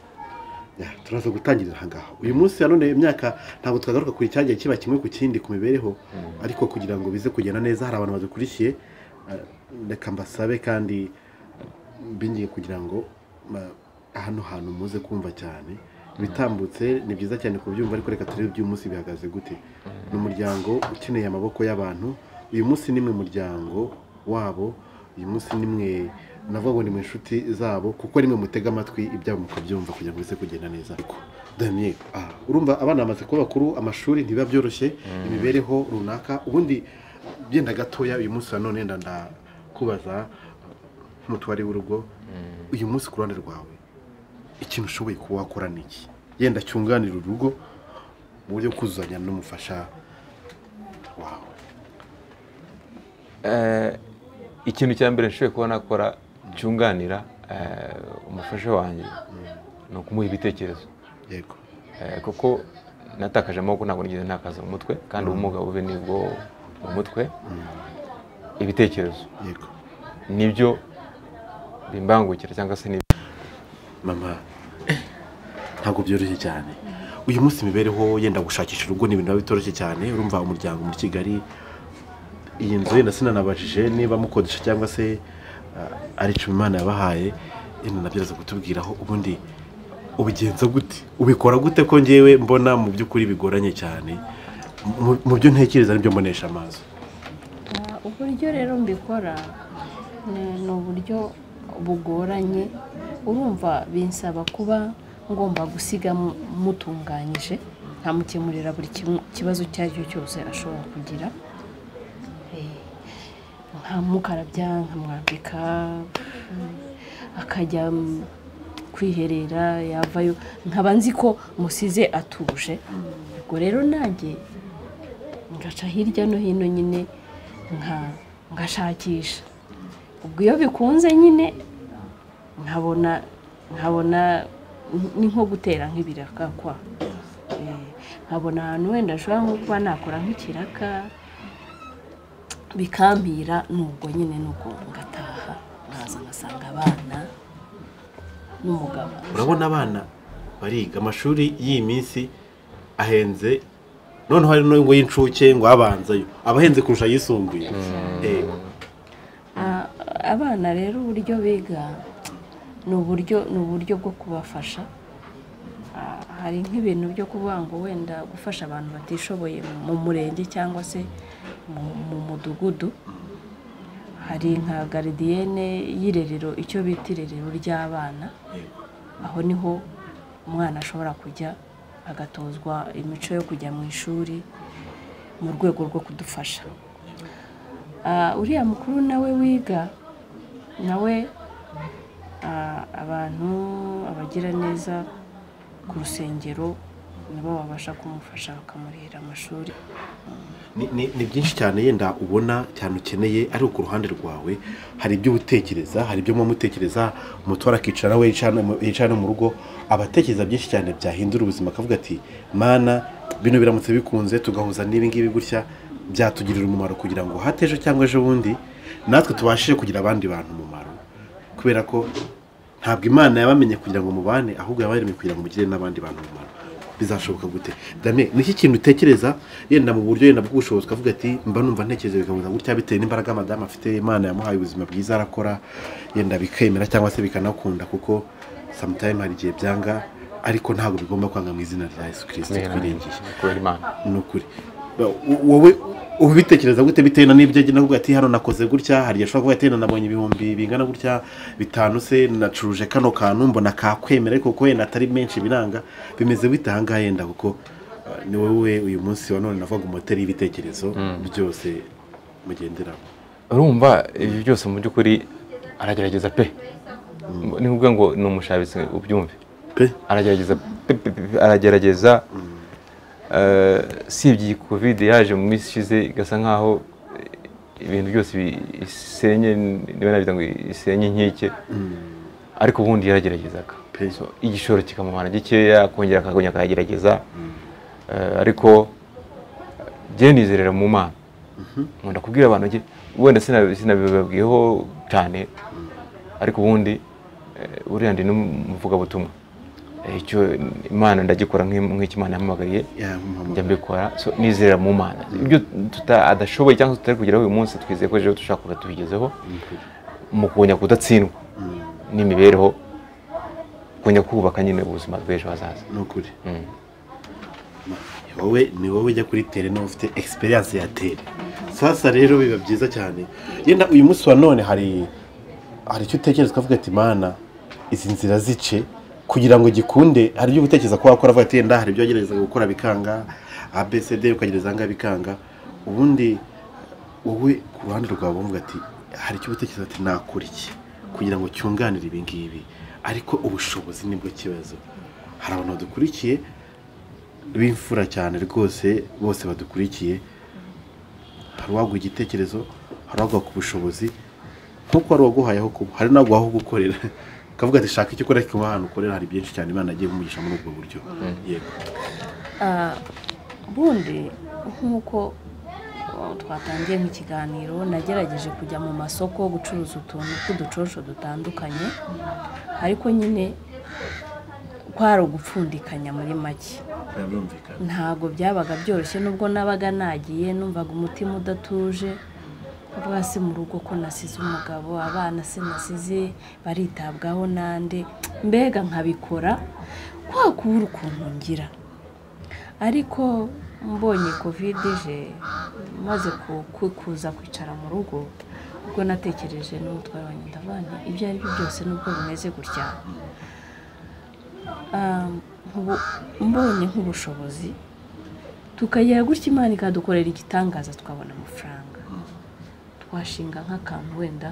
Turaza gutangirira aha ngaha uyu munsi. None imyaka ntabwo twagaruka kuri cyagiye kiba kimwe ku kindi ku mibereho, ariko kugira ngo bize kugenda neza hari abantu badukurikiye, reka mbasabe kandi bingiye kugira ngo hano hantu muze kumva cyane ibitambutse. Ni byiza cyane kubyumva, ariko reka turebe iby'uyu munsi bihagaze gute. Ni umuryango ukeneye amaboko y'abantu uyu munsi, ni mwe muryango wabo uyu munsi, ni mwe navuga ngo ni mu inshuti zabo, kuko rimwe mutega amatwi ibyabo mukabyumva kugira ngo bize kugenda neza. Damien, urumva abana bamaze kuba bakuru, amashuri ntibiba byoroshye, imibereho runaka ubundi byenda gatoya. Uyu munsi none ndakubaza nk'umutware w'urugo, uyu munsi ku ruhande rwawe ikintu ushoboye kuba wakora ni iki yenda cyunganira urugo mu buryo kuzuzanya n'umufasha wawe? Ikintu cya mbere nshoboye kuba nakora cyunganira umufasha wanjye ni ukumuha ibitekerezo. Yego. Kuko natakaje amaboko ntabwo nigeze ntakaza mu mutwe, kandi ubumuga bube nibwo mu mutwe. Ibitekerezo. Yego. Nibyo bimbangukira cyangwa se ni mama ntabwo byoroshye cyane. Uyu munsi imibereho yenda gushakisha urugo ni ibintu bitoroshye cyane. Urumva umuryango muri Kigali, iyi nzu yenda sinanabajije niba mukodesha cyangwa se ari icumi Imana yabahaye, yenda nabyo kutubwiraho ubundi ubigenza gute, ubikora gute, ko ngewe mbona mu by'ukuri bigoranye cyane mu byo ntekereza n'ibyo mbonesha amaso. Uburyo rero mbikora ni uburyo bugoranye. Urumva binsaba kuba ngomba gusiga mutunganyije, nkamukemurira buri kibazo icyo ari cyo cyose ashobora kugira, nkamukarabya, nkamwambika, akajya kwiherera, yavayo nkaba nzi ko musize atuje. Ubwo rero nanjye ngaca hirya no hino nyine ngashakisha. Ubwo iyo bikunze nyine nkabona ni nko gutera nk'ibiraka kwa, nkabona ahantu wenda ashobora nko kuba nakora nk'ikiraka bikampira, nubwo nyine nuko ngataha nkaza ngasanga abana n'umugabo. Urabona abana bariga amashuri y'iyi minsi ahenze, noneho hari n'ubwo y'incuke ngo abanzayo abahenze kurusha ayisumbuye. Abana rero uburyo biga ni uburyo bwo kubafasha. Hari nk'ibintu byo kuvuga ngo wenda gufasha abantu batishoboye mu murenge cyangwa se mu mudugudu. Hari nka garidiyene y'irerero, icyo bita irerero ry'abana, aho niho umwana ashobora kujya agatozwa imico yo kujya mu ishuri mu rwego rwo kudufasha. Uriya mukuru nawe wiga, nawe abantu abagira neza ku rusengero nabo babasha kumufasha bakamurihira amashuri. Ni byinshi cyane yenda ubona cyane ukeneye, ariko ku ruhande rwawe hari ibyo utekereza, hari ibyo mutekereza. Umutwara akicara we yicara mu rugo abatekereza byinshi cyane byahindura ubuzima, akavuga ati mana bino biramutse bikunze tugahuza n'ibi ngibi gutya byatugirira umumaro, kugira ngo hatejo cyangwa ejo bundi natwe tubashije kugira abandi bantu umumaro. Kubera ko ntabwo Imana yabamenye kugira ngo mubane, ahubwo yabaremye kugira ngo mugire n'abandi bantu umumaro. Bizashoboka gute? Dame, niki kintu utekereza yenda mu buryo yenda bw'ubushobozi ukavuga ati mba numva ntekereza bikabuza gutya bitewe n'imbaraga madame afite, Imana yamuhaye ubuzima bwiza arakora, yenda bikemera cyangwa se bikanakunda, kuko sometime hari igihe byanga, ariko ntabwo bigomba kwanga mu izina rya Yesu Kristo twiringiye. Kubera Imana. Ni ukuri. Wowe ubitekereza gute bitewe na n'ibyo agenda avuga ati hano nakoze gutya, hari yashobora kuvuga ati nabonye ibihumbi bingana gutya bitanu se nacuruje kano kantu mbona kakwemera, ariko kuko yenda atari menshi biranga, bimeze bite aha ngaha yenda, kuko ni wowe uyu munsi wa none navuga umoteri y'ibitekerezo byose mugenderaho. Urumva ibi byose mu by'ukuri aragerageza pe, ni ukuvuga ngo ni umushabitsi ubyumve pe, aragerageza aragerageza. Sibye iyi Covid yaje mu minsi ishize igasa nkaho ibintu byose bisenye, niba nabita ngo isenye inkike, ariko ubundi yarageragezaga. Igishoro kikamumara gikeya, akongera akagongera akagerageza. Ariko njye nizerera mu Mana. Nkunda kubwira abantu, wenda sinabibabwiyeho cyane, ariko ubundi buriya ndi n'umuvugabutumwa. Icyo Imana ndagikora nk'icyo Imana yampamagariye, njya mbikora. So nizera mu Mana ibyo adashoboye cyangwa tutari kugeraho uyu munsi, twizeye ko ejo dushaka kuba tubigezeho, mu kongera kudatsindwa n'imibereho, kongera kubaka nyine ubuzima bw'ejo hazaza. Ni ukuri. Wowe ni wowe ujya kuri tere nawe ufite experience ya tere. Sasa rero biba byiza cyane. Yenda uyu munsi wa none hari icyo utekereza ukavuga ati Mana izi nzira zice kugira ngo gikunde, hari ibyo utekereza ko wakora avuga ati yenda hari ibyo wagerageza gukora bikanga, ABCD ukagereza nga bikanga, ubundi wowe ku ruhande rwawe uvuga ati hari icyo utekereza ati nakora iki kugira ngo cyunganire ibi ngibi, ariko ubushobozi nibwo kibazo. Hari abantu badukurikiye b'imfura cyane rwose, bose badukurikiye, hari uwaguha igitekerezo, hari uwaguha ku bushobozi, nkuko hari uwaguhayeho kuba, hari n'uwaguha aho gukorera. Kavuga ati shaka icyo ukora kuba ahantu ukorera hari byinshi cyane Imana agiye kumugisha muri ubwo buryo. Yego. Bundi nk'uko twatangiye nk'ikiganiro, nagerageje kujya mu masoko gucuruza utuntu tw'uducosho dutandukanye, ariko nyine kwari ugupfundikanya muri make. Ntabwo byabaga byoroshye, nubwo nabaga nagiye numvaga umutima udatuje, avuga se mu rugo ko nasize umugabo, abana se nasize baritabwaho nande, mbega nkabikora kwa kubura ukuntu ngira. Ariko mbonye covid ije maze kuza kwicara mu rugo, ubwo natekereje n'umutware wanjye ndavuga nti ibyo ari byo byose nubwo bimeze gutya, mbonye nk'ubushobozi tukagera gutya Imana ikadukorera igitangaza tukabona amafaranga, twashinga nk'akantu wenda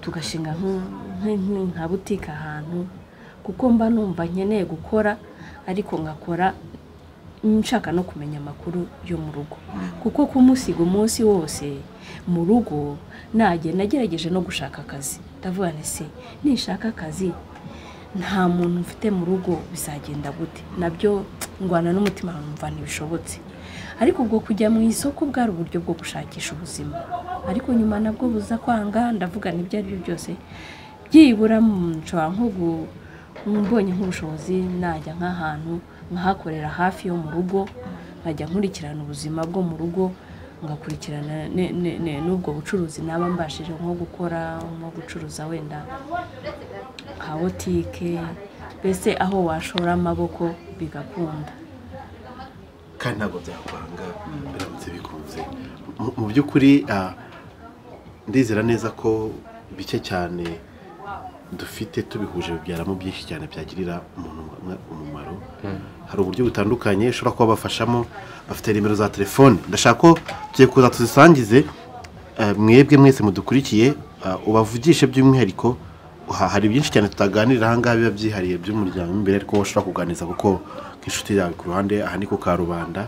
tugashinga nka butike ahantu, kuko mba numva nkeneye gukora ariko ngakora nshaka no kumenya amakuru yo mu rugo, kuko kumusiga umunsi wose mu rugo nagerageje no gushaka akazi, ndavuga nti se nishaka akazi nta muntu mfite mu rugo bizagenda gute, nabyo ngwana n'umutima numva ntibishobotse. Ariko ubwo kujya mu isoko bwari uburyo bwo gushakisha ubuzima, ariko nyuma nabwo buza kwanga, ndavuga n'ibyo ari byo byose byibura nshobora nko mbonye nk'ubushobozi najya nk'ahantu nkahakorera hafi yo mu rugo, nkajya nkurikirana ubuzima bwo mu rugo, ngakurikirana n'ubwo bucuruzi naba mbashije nko gukora, nko gucuruza wenda nka botike, mbese aho washora amaboko bigakunda. Kandi ntabwo byakwanga biramutse bikunze. Mu by'ukuri ndizera neza ko bike cyane dufite tubihuje bibyaramo byinshi cyane byagirira umuntu umumaro. Hari uburyo butandukanye ushobora kuba bafashamo, bafite nimero za telefone, ndashaka ko tugiye kuza tuzisangize mwebwe mwese mudukurikiye, ubavugishe by'umwihariko. Hari byinshi cyane tutaganirira aha ngaha biba byihariye by'umuryango imbere, ariko ushobora kuganiriza kuko nk'inshuti yawe ku ruhande, aha ni ku karubanda,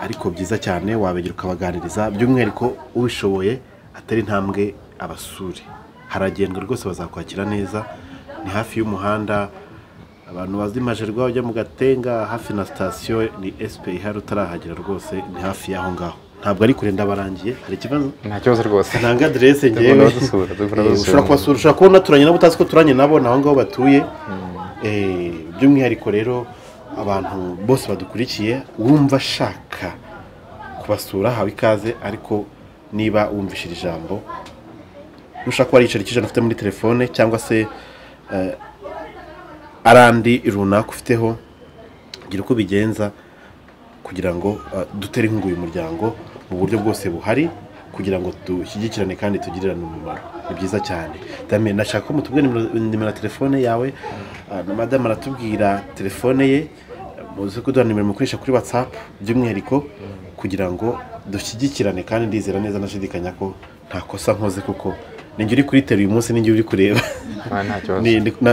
ariko byiza cyane wabegera ukabaganiriza by'umwihariko ubishoboye atari intambwe abasure. Haragendwa rwose bazakwakira neza, ni hafi y'umuhanda, abantu bazi Majerwa ujya mu Gatenga hafi na sitasiyo ni SP ihari, utarahagera rwose ni hafi y'aho ngaho, ntabwo ari kure. Ndabarangiye, hari ikibazo? Nta kibazo rwose, ntanga aderese ngewe. Ushobora kubasura, ushobora kubona turanye nabo utazi ko turanye nabo, naho ngaho batuye. By'umwihariko rero abantu bose badukurikiye wumva ashaka kubasura hawe ikaze, ariko niba wumvishije ijambo ushaka kuba ari igiceri cy'ijana ufite muri telefone cyangwa se arandi runaka ufiteho, gira uko ubigenza kugira ngo dutere inkunga uyu muryango mu buryo bwose buhari, kugira ngo dushyigikirane kandi tugirirane umumaro. Ni byiza cyane. Damien, ndashaka ko mutubwira nimero ya telefone yawe, na madamu aratubwira telefone ye, muze kuduha nimero mukoresha kuri WhatsApp by'umwihariko kugira ngo dushyigikirane, kandi ndizera neza nashidikanya ko nta kosa nkoze, kuko ninjye uri kuri tele uyu munsi, ninjye uri kureba,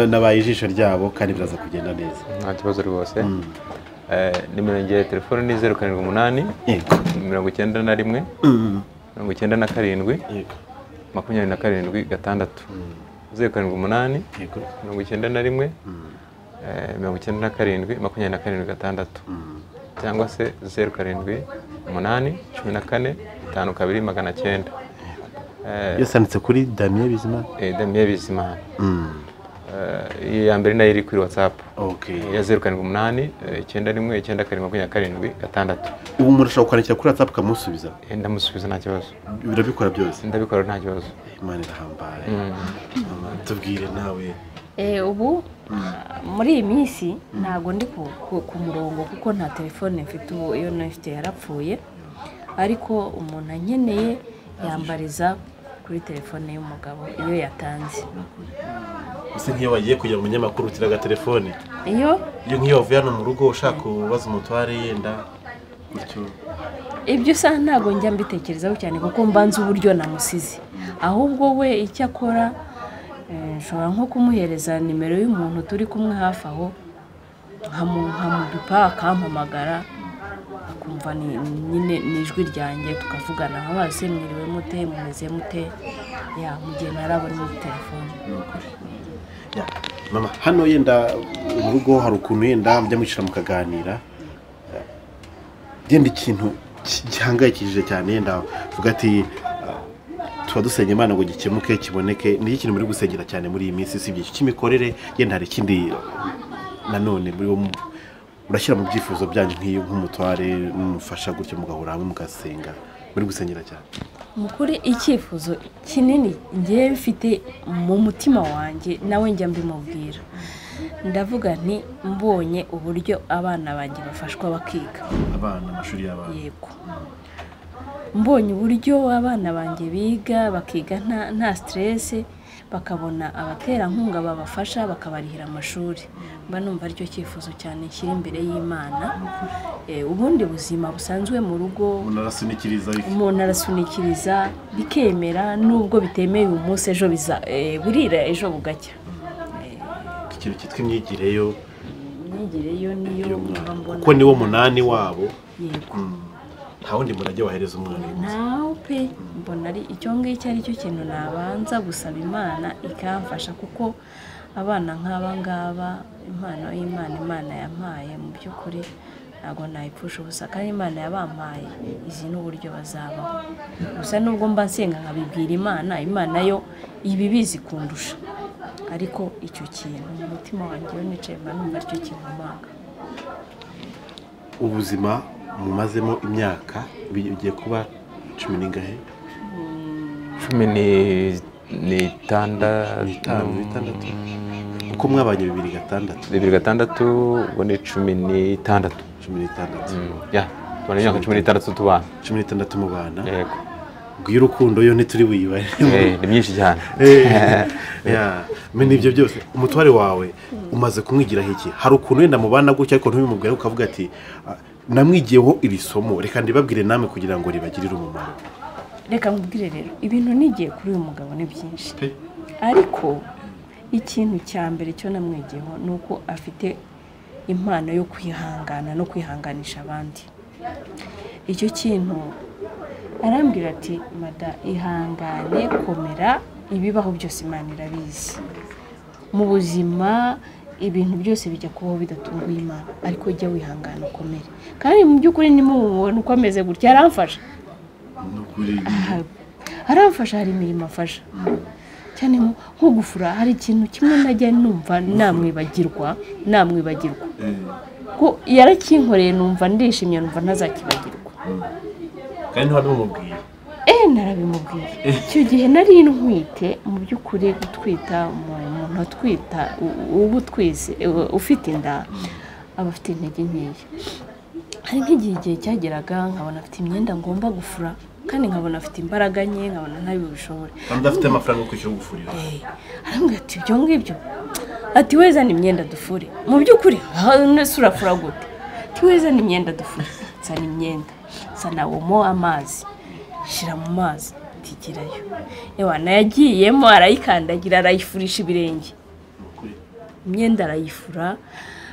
nabaye ijisho ryabo kandi biraza kugenda neza. Nta kibazo rwose. Nimero yanjye ya telefone ni 078 91 97 27 6, 078 91 97 27 6, cyangwa se 078 14 52 900. Yose yanditse kuri Damien Bizimana. Damien Bizimana. Iya mbere nayo iri kuri WhatsApp. Ya 078 91 97 27 6. Ubu umuntu ashobora kwandikira kuri WhatsApp ukamusubiza? Ndamusubiza nta kibazo. Birabikora byose? Ndabikora nta kibazo. Imana irahambaye. Tubwire nawe. Ubu muri iyi minsi ntago ndi ku murongo kuko nta telefone mfite, ubu iyo nafite yarapfuye, ariko umuntu ankeneye yambariza kuri telefone y'umugabo iyo yatanze. Ese nk'iyo wagiye kujya mu munyamakuru utiraga telefone? Iyo nk'iyo wavuye hano mu rugo ushaka kubaza umutware yenda gutyo, ibyo usa ntago njya mbitekerezaho cyane kuko mbanza uburyo namusize. Ahubwo we icyo akora, nshobora nko kumuhereza nimero y'umuntu turi kumwe hafi aho, nkamubipa akampamagara, akumva nyine ni ijwi ryanjye, tukavugana nkabaza se mwiriwe mute, mumeze mute, Ya mu gihe ntarabona muri telefone. Mama, hano yenda mu rugo hari ukuntu yenda mujya mwicara mukaganira, yenda ikintu gihangayikishije cyane, yenda uvuga ati tuba dusenga Imana ngo gikemuke kiboneke, ni ikintu muri gusengera cyane muri iyi minsi, usibye iki cy'imikorere, yenda hari ikindi nanone muri wo urashyira mu byifuzo byanyu nk'iyo nk'umutware n'umufasha gutyo mugahura hamwe mugasenga, muri gusengera cyane? Mukuri icyifuzo kinini ngiye mfite mu mutima wanjye nawe njya mbimubwira, ndavuga nti mbonye uburyo abana banjye bafashwa bakiga, abana amashuri y'abana, yego, mbonye uburyo abana banjye biga bakiga nta stress, bakabona abaterankunga babafasha bakabarihira amashuri, mba numva aricyo cyifuzo cyane nshyira imbere y'Imana. Ubundi buzima busanzwe mu rugo umuntu arasunikiriza bikemera, nubwo bitemeye uyu munsi ejo biza burira ejo bugacya. Ikintu cyitwa imyigire yo niyo mbona kuko niwo munani wabo, yego, nta wundi murage wahereza umwana uyu munsi nawe pe, mbona ari icyo ngicyo ari cyo kintu nabanza gusaba Imana ikamfasha, kuko abana nk'aba ngaba impano y'Imana Imana yampaye mu by'ukuri ntabwo nayipfusha ubusa, kandi Imana yabampaye izi n'uburyo bazabaho. Gusa nubwo mba nsenga nkabibwira Imana, Imana yo ibibizi kundusha, ariko icyo kintu mu mutima wanjye iyo nicaye mba numva aricyo kintu mpanga. Ubuzima mumazemo imyaka bigiye kuba 10 n'ingahe? 16. Uko mwabanye 2006? 2006 ubwo ni 16. 16. Ya, tubana imyaka 16 tubana. 16 mubana. Yego. Ubwo urukundo yo ntituri buyibare. Ni myinshi cyane. Ya, mene ibyo byose umutware wawe umaze kumwigiraho iki? Hari ukuntu wenda mubana gutya ariko ntubimubwire ukavuga ati namwigiyeho iri somo reka ndibabwire namwe kugira ngo ribagirire umumaro. Reka nkubwire rero ibintu nigiye kuri uyu mugabo ni byinshi, ariko ikintu cya mbere cyo namwigiyeho ni uko afite impano yo kwihangana no kwihanganisha abandi. Icyo kintu arambwira ati mada ihangane, komera, ibibaho byose Imana irabizi. Mu buzima ibintu byose bijya kubaho bidatunguye Imana, ariko jya wihangana ukomere. Kandi mu by'ukuri nimubona uko ameze gutya aramfasha. Aramfasha, hari imirimo afasha cyane nko gufura. Hari ikintu kimwe najya numva namwibagirwa ko yarakinkoreye, numva ndishimye, numva ntazakibagirwa. Kandi ntiwabimubwiye? Narabimubwiye. Icyo gihe nari ntwite, mu by'ukuri gutwita umuntu atwita uba utwise ufite inda aba afite intege nkeya. Hari nk'igihe cyageraga nkabona afite imyenda ngomba gufura, kandi nkabona afite imbaraga nke, nkabona ntabibishobore, kandi afite amafaranga yo kwishyura gufurira. Arambwira ati ibyo ngibyo, ati wezana imyenda dufure. Mu by'ukuri nese urafura gute? Ati wezana imyenda dufure. Nsana imyenda, nsana omo, amazi, shira mu mazi, tigirayo. Ewana yagiyemo arayikandagira, arayifurisha ibirenge, imyenda arayifura.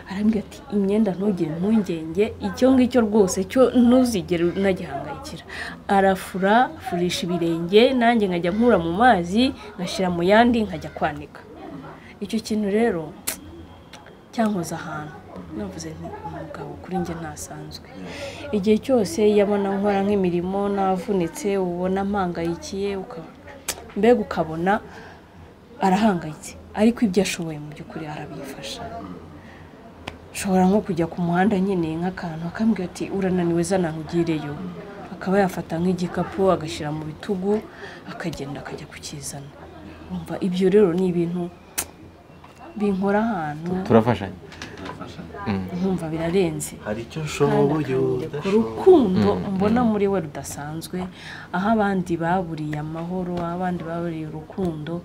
Arambwira ati imyenda ntugire impungenge, icyo ngicyo rwose cyo ntuzigere unagihangayikira. Arafura, afurisha ibirenge, nanjye nkajya nkura mu mazi ngashyira mu yandi nkajya kwanika. Icyo kintu rero cyankoze ahantu navuze nti umugabo kuri njye ntasanzwe. Igihe cyose yabona nkora nk'imirimo navunitse, ubona mpangayikiye, mbega ukabona arahangayitse, ariko ibyo ashoboye mu by'ukuri arabifasha. Nshobora nko kujya ku muhanda nkeneye nk'akantu, akambwira ati urananiwe zana nkugireyo, akaba yafata nk'igikapu agashyira mu bitugu akagenda akajya kukizana. Umva ibyo rero ni ibintu binkora ahantu. Turafashanya. Nkumva birarenze. Hari icyo nshoboye urukundo mbona muri we rudasanzwe, aho abandi baburiye amahoro, aho abandi baburiye urukundo,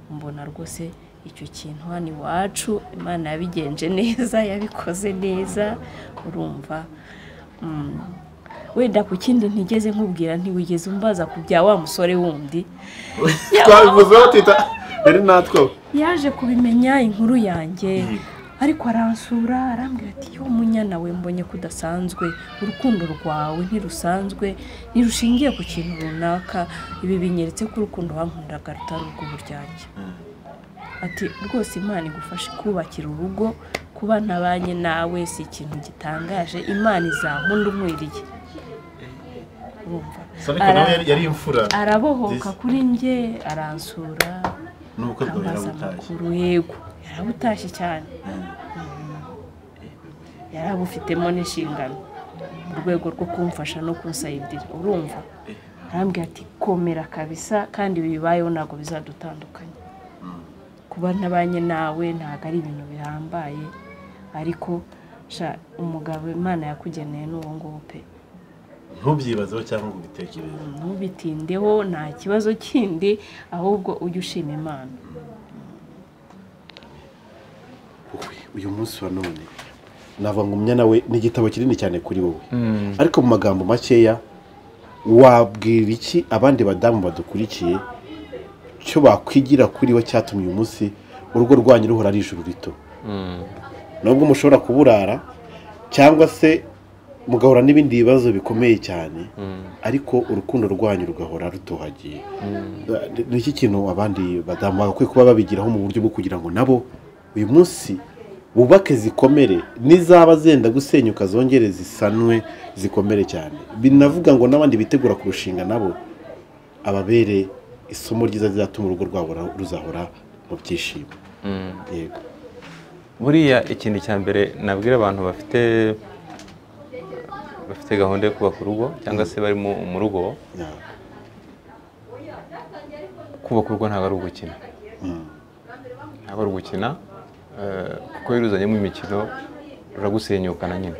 mbona rwose icyo kintu hano iwacu Imana yabigenje neza, yabikoze neza. Urumva wenda ku kindi ntigeze nkubwira, ntiwigeze umbaza ku bya wa musore wundi twabivuzeho tita yari natwe yaje kubimenya inkuru yanjye, Ariko aransura arambwira ati yo munyana we mbonye kudasanzwe, urukundo rwawe ntirusanzwe, ntirushingiye ku kintu runaka, ibi binyeretse ko urukundo wankundaga rutari urw'uburyarya. Ati rwose Imana igufashe kubakira urugo, kuba ntabanye nawe si ikintu gitangaje, Imana izankunda umwiriye. Yari imfura arabohoka kuri njye, aransura n'ubukwe bwawe yarabutashye. Yego yarabutashye cyane, yarabufitemo n'inshingano mu rwego rwo kumfasha no kunsayidira. Urumva arambwira ati komera kabisa, kandi ibi bibayeho ntabwo bizadutandukanya, kuba ntabanye nawe ntabwo ari ibintu bihambaye, ariko sha umugabo Imana yakugeneye n'uwo nguwo pe, ntubyibazeho cyangwa ngo ubitekereze, ntubitindeho, nta kibazo kindi, ahubwo ujye ushima Imana. Uyu munsi wa none navuga ngo Umunyana we ni igitabo kinini cyane kuri wowe, ariko mu magambo makeya wabwira iki abandi badamu badukurikiye cyo bakwigira kuri we cyatumye uyu munsi urugo rwanyu ruhora ari ijuru rito, nubwo mushobora kuburara cyangwa se mugahora n'ibindi bibazo bikomeye cyane, ariko urukundo rwanyu rugahora rutohagiye? Ni iki kintu abandi badamu bagakwiye kuba babigiraho mu buryo bwo kugira ngo nabo uyu munsi bubake zikomere, nizaba zenda gusenyuka zongere zisanwe zikomere cyane, binavuga ngo n'abandi bitegura kurushinga nabo ababere isomo ryiza rizatuma urugo rwabo ruzahora mu byishimo? Yego, buriya ikintu cya mbere nabwira abantu bafite gahunda yo kubaka urugo cyangwa se bari mu rugo, kubaka urugo ntabwo ari ugukina, ntabwo ari ugukina, kuko iyo uruzanyemo imikino ruragusenyukana nyine.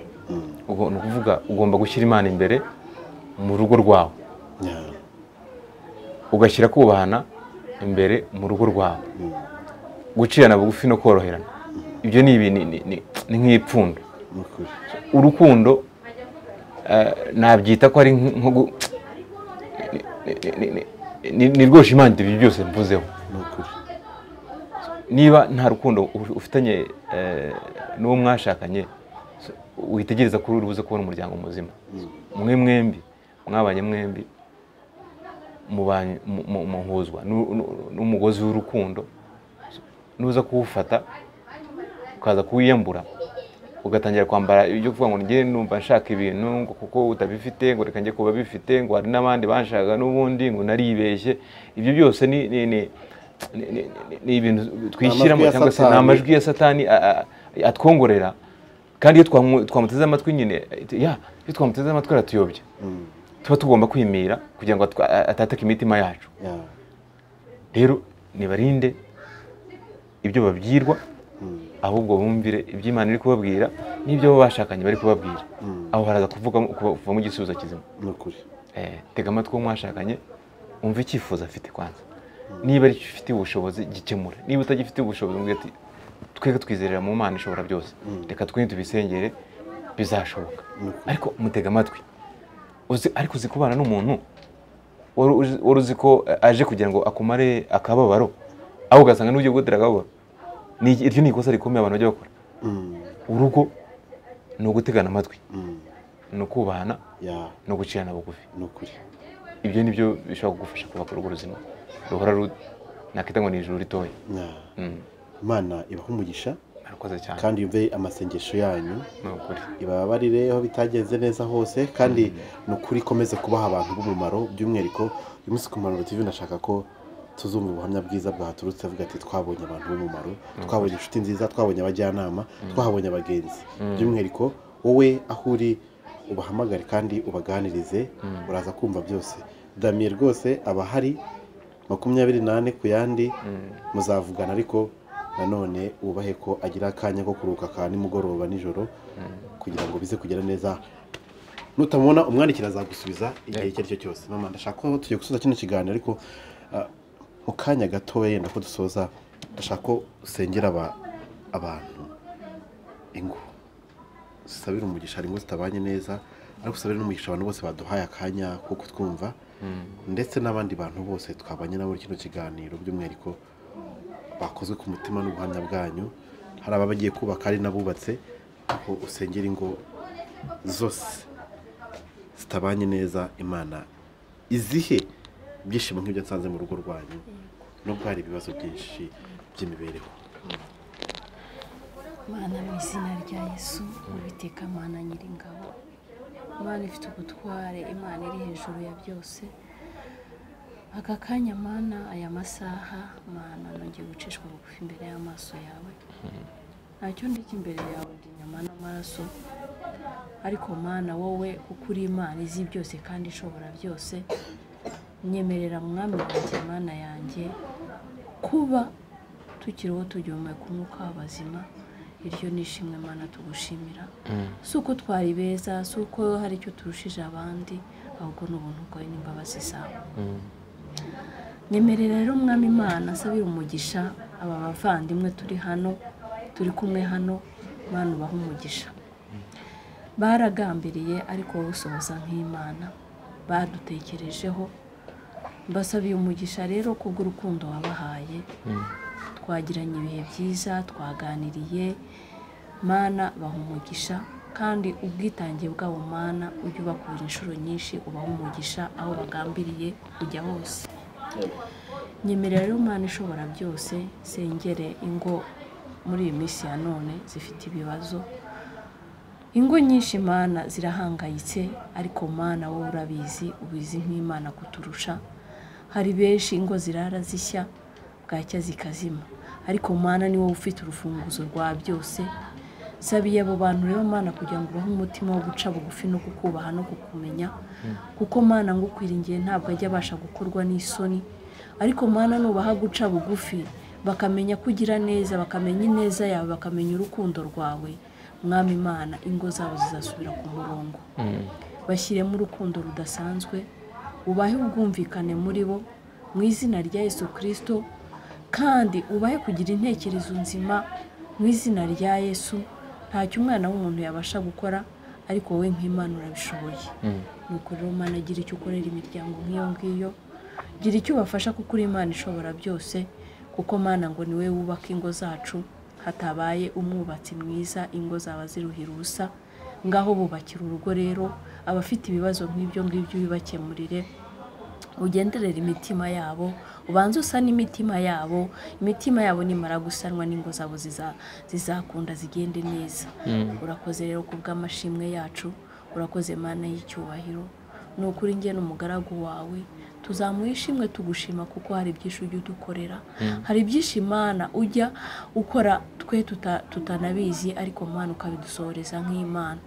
Ni ukuvuga ugomba gushyira Imana imbere mu rugo rwawe, ugashyira kubahana imbere mu rugo rwawe, gucirana bugufi no koroherana, ibyo ni ni nk'ipfundo. Urukundo nabyita ko ari nko ni rwose Imana ibyo byose mvuzeho. Niba nta rukundo ufitanye n'uwo mwashakanye, witegereza ko uri buze kubona umuryango muzima. Mwe mwembi mwabanye, mwembi muhuzwa n'umugozi w'urukundo, nuza kuwufata ukaza kuwiyambura ugatangira kwambara ibyo kuvuga ngo njye numva nshaka ibintu ngo kuko utabifite, ngo reka njye kuba bifite, ngo hari n'abandi banshaka n'ubundi, ngo naribeshye, ibyo byose ni ibintu twishyiramo cyangwa se ni amajwi ya Satani atwongorera, kandi iyo twamuteze amatwi nyine, ya iyo twamuteze amatwi aratuyobya. Tuba tugomba kwimira kugira ngo atataka imitima yacu. Rero nibarinde ibyo babyirwa, ahubwo bumvire ibyo Imana iri kubabwira n'ibyo bo bashakanye bari kubabwira. Aho haraza kuvamo igisubizo kizima. Tega amatwi uwo mwashakanye, umve icyifuzo afite kwanza. Niba ari ufite ubushobozi gikemura, niba utagifite ubushobozi mbwira ati twege twizerera mu Mana ishobora byose, reka twende tubisengere bizashoboka. Ariko mutega amatwi. Ariko uzi kubana n'umuntu wari uzi ko aje kugira ngo akumare akababaro, aho ugasanga n'ugiye gutera akababaro. Iryo ni ikosa rikomeye abantu bajya bakora. Urugo ni ugutegana amatwi, ni ukubahana, ni ugucirana bugufi. Ibyo ni byo bishobora kugufasha kubaka urugo ruzima ruhora nakita ngo ni ijuru ritoya. Imana ibahe umugisha cyane kandi yumve amasengesho yanyu, ibababarire aho bitagenze neza hose, kandi ni ukuri ikomeze kubaha abantu b'umumaro. By'umwihariko uyu munsi ku Mpanuro TV ndashaka ko tuzumva ubuhamya bwiza bwaturutse avuga ati twabonye abantu b'umumaro, twabonye inshuti nziza, twabonye abajyanama, twahabonye abagenzi. By'umwihariko wowe aho uri ubahamagare kandi ubaganirize, uraza kumva byose. Damien rwose aba ahari 24 ku yandi, muzavugana, ariko nanone wubahe ko agira akanya ko kuruhuka ka nimugoroba nijoro kugira ngo bize kugera neza. Nutamubona umwandikira azagusubiza igihe icyo ari cyo cyose. Mama, ndashaka ko tugiye gusoza kino kiganiro, ariko mu kanya gato yenda ko dusoza, ndashaka ko usengera abantu ingo, usabire umugisha. Hari ingo zitabanye neza, ariko usabire n'umugisha abantu bose baduhaye akanya ko kutwumva, ndetse n'abandi bantu bose twabanye nabo kino kiganiro, by'umwihariko bakozwe ku mutima n'ubuhamya bwanyu. Hari abagiye kubaka, hari n'abubatse, aho usengera ingo zose zitabanye neza. Imana izihe ibyishimo nk'ibyo nsanze mu rugo rwanyu, nubwo hari ibibazo byinshi by'imibereho. Mana mu izina rya Yesu, Uwiteka Mana Nyiringabo, Imana ifite ubutware, Imana iri hejuru ya byose, aka kanya Mana, aya masaha Mana, nongeye gucishwa bugufi imbere y'amaso yawe. Ntacyo ndiki imbere yawe, ndi inyama n'amaraso, ariko Mana wowe kuko uri Imana izi byose kandi ishobora byose, nyemerera Mwami wanjye Mana yanjye kuba tukiriho tugihumeka umwuka w'abazima. Iryo ni ishimwe Mana tugushimira. Si uko twari beza, si uko hari icyo turushije abandi, ahubwo ni ubuntu bwawe n'imbabazi zawe. Nyemerera rero Mwami Imana nsabira umugisha aba bavandimwe turi hano, turi kumwe hano, Mana ubahe umugisha. Baragambiriye ariko wowe usohoza nk'Imana, badutekerejeho. Mbasabiye umugisha rero kubw'urukundo wabahaye. Twagiranye ibihe byiza, twaganiriye, Mana baha umugisha, kandi ubwitange bwabo Mana ujye ubakubira inshuro nyinshi, ubaha umugisha aho bagambiriye kujya hose. Nyemerera rero Mana ishobora byose, sengere ingo muri iyi minsi ya none zifite ibibazo. Ingo nyinshi Mana zirahangayitse, ariko Mana wowe urabizi, ubizi nk'Imana kuturusha. Hari benshi ingo zirara zishya bwacya zikazima, ariko Mana ni wowe ufite urufunguzo rwa byose. Sabiye abo bantu rero Mana kugira ngo ubahe umutima wo guca bugufi no kukubaha no kukumenya, kuko Mana ngukwiringiye ntabwo ajya abasha gukorwa n'isoni. Ariko Mana nubaha guca bugufi, bakamenya kugira neza, bakamenya ineza yawe, bakamenya urukundo rwawe, Mwami Imana ingo zabo zizasubira ku murongo. Bashyiremo urukundo rudasanzwe, ubahe ubwumvikane muri bo mu izina rya Yesu Kristo, kandi ubahe kugira intekerezo nzima mu izina rya Yesu. Ntacyo umwana w'umuntu yabasha gukora, ariko wowe nk'Imana urabishoboye. Nuko rero Mana gira icyo ukorera imiryango nk'iyo ngiyo, gira icyo ubafasha kuko uri Imana ishobora byose, kuko Mana ngo ni wowe wubaka ingo zacu, hatabaye umwubatsi mwiza ingo zaba ziruhira ubusa. Ngaho bubakira urugo rero, abafite ibibazo nk'ibyo ngibyo ubibakemurire, ugenderere imitima yabo, ubanze usane imitima yabo. Imitima yabo nimara gusanwa n'ingo zabo zizakunda zigende neza. Urakoze rero kubw'amashimwe yacu, urakoze Mana y'icyubahiro. Ni ukuri njye n'umugaragu wawe tuzamuha ishimwe tugushima, kuko hari byinshi ujya udukorera, hari byinshi Imana ujya ukora twe tutanabizi, ariko Mana ukabidusohoreza nk'Imana.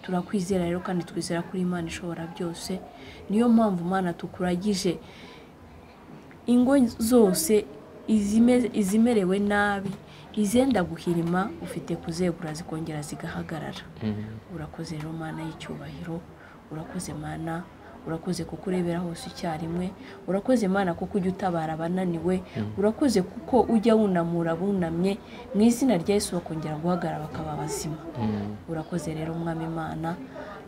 Turakwizera rero kandi twizera kuri Imana ishobora byose. Niyo mpamvu Mana tukuragije ingo zose izimerewe nabi, izenda guhirima, ufite kuzegura zikongera zigahagarara. Urakoze rero Mana y'icyubahiro, urakoze Mana, urakoze kuko urebera hose icyarimwe, urakoze Mana kuko ujya utabara abananiwe, urakoze kuko ujya wunamura abunamye, mu izina rya Yesu bakongera guhagarara bakaba bazima. Urakoze rero Mwami Imana,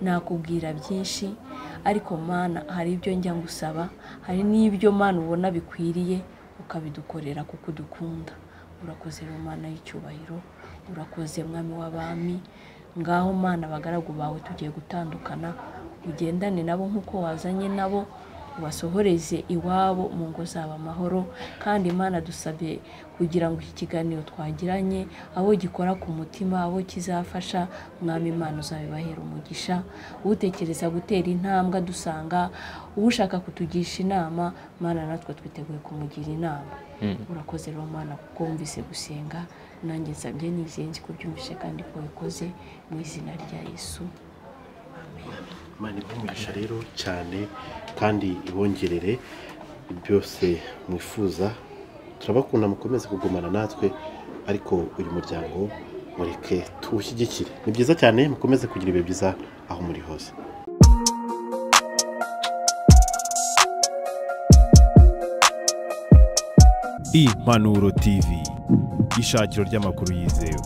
nakubwira byinshi, ariko Mana hari ibyo njya ngusaba, hari n'ibyo Mana ubona bikwiriye ukabidukorera kuko udukunda. Urakoze rero Mana y'icyubahiro, urakoze Mwami w'abami. Ngaho Mana abagaragu bawe tugiye gutandukana, ugendane nabo nk'uko wazanye nabo, ubasohoreze iwabo mu ngo zabo amahoro. Kandi Imana dusabye kugira ngo iki kiganiro twagiranye abo gikora ku mutima, abo kizafasha, Mwami Imana uzabibahera umugisha. Utekereza gutera intambwe dusanga, ushaka kutugisha inama, Mana natwe twiteguye kumugira inama. Urakoze rero Mana kuko wumvise gusenga, nanjye nsabye nizeye nzi ko ubyumvise kandi ko ubikoze, mu izina rya Yesu. Imana ibahe umugisha rero cyane kandi ibongerere byose mwifuza. Turabakunda, mukomeze kugumana natwe, ariko uyu muryango mureke tuwushyigikire. Ni byiza cyane, mukomeze kugira ibihe byiza aho muri hose. Impanuro TV, ishakiro ry'amakuru yizewe.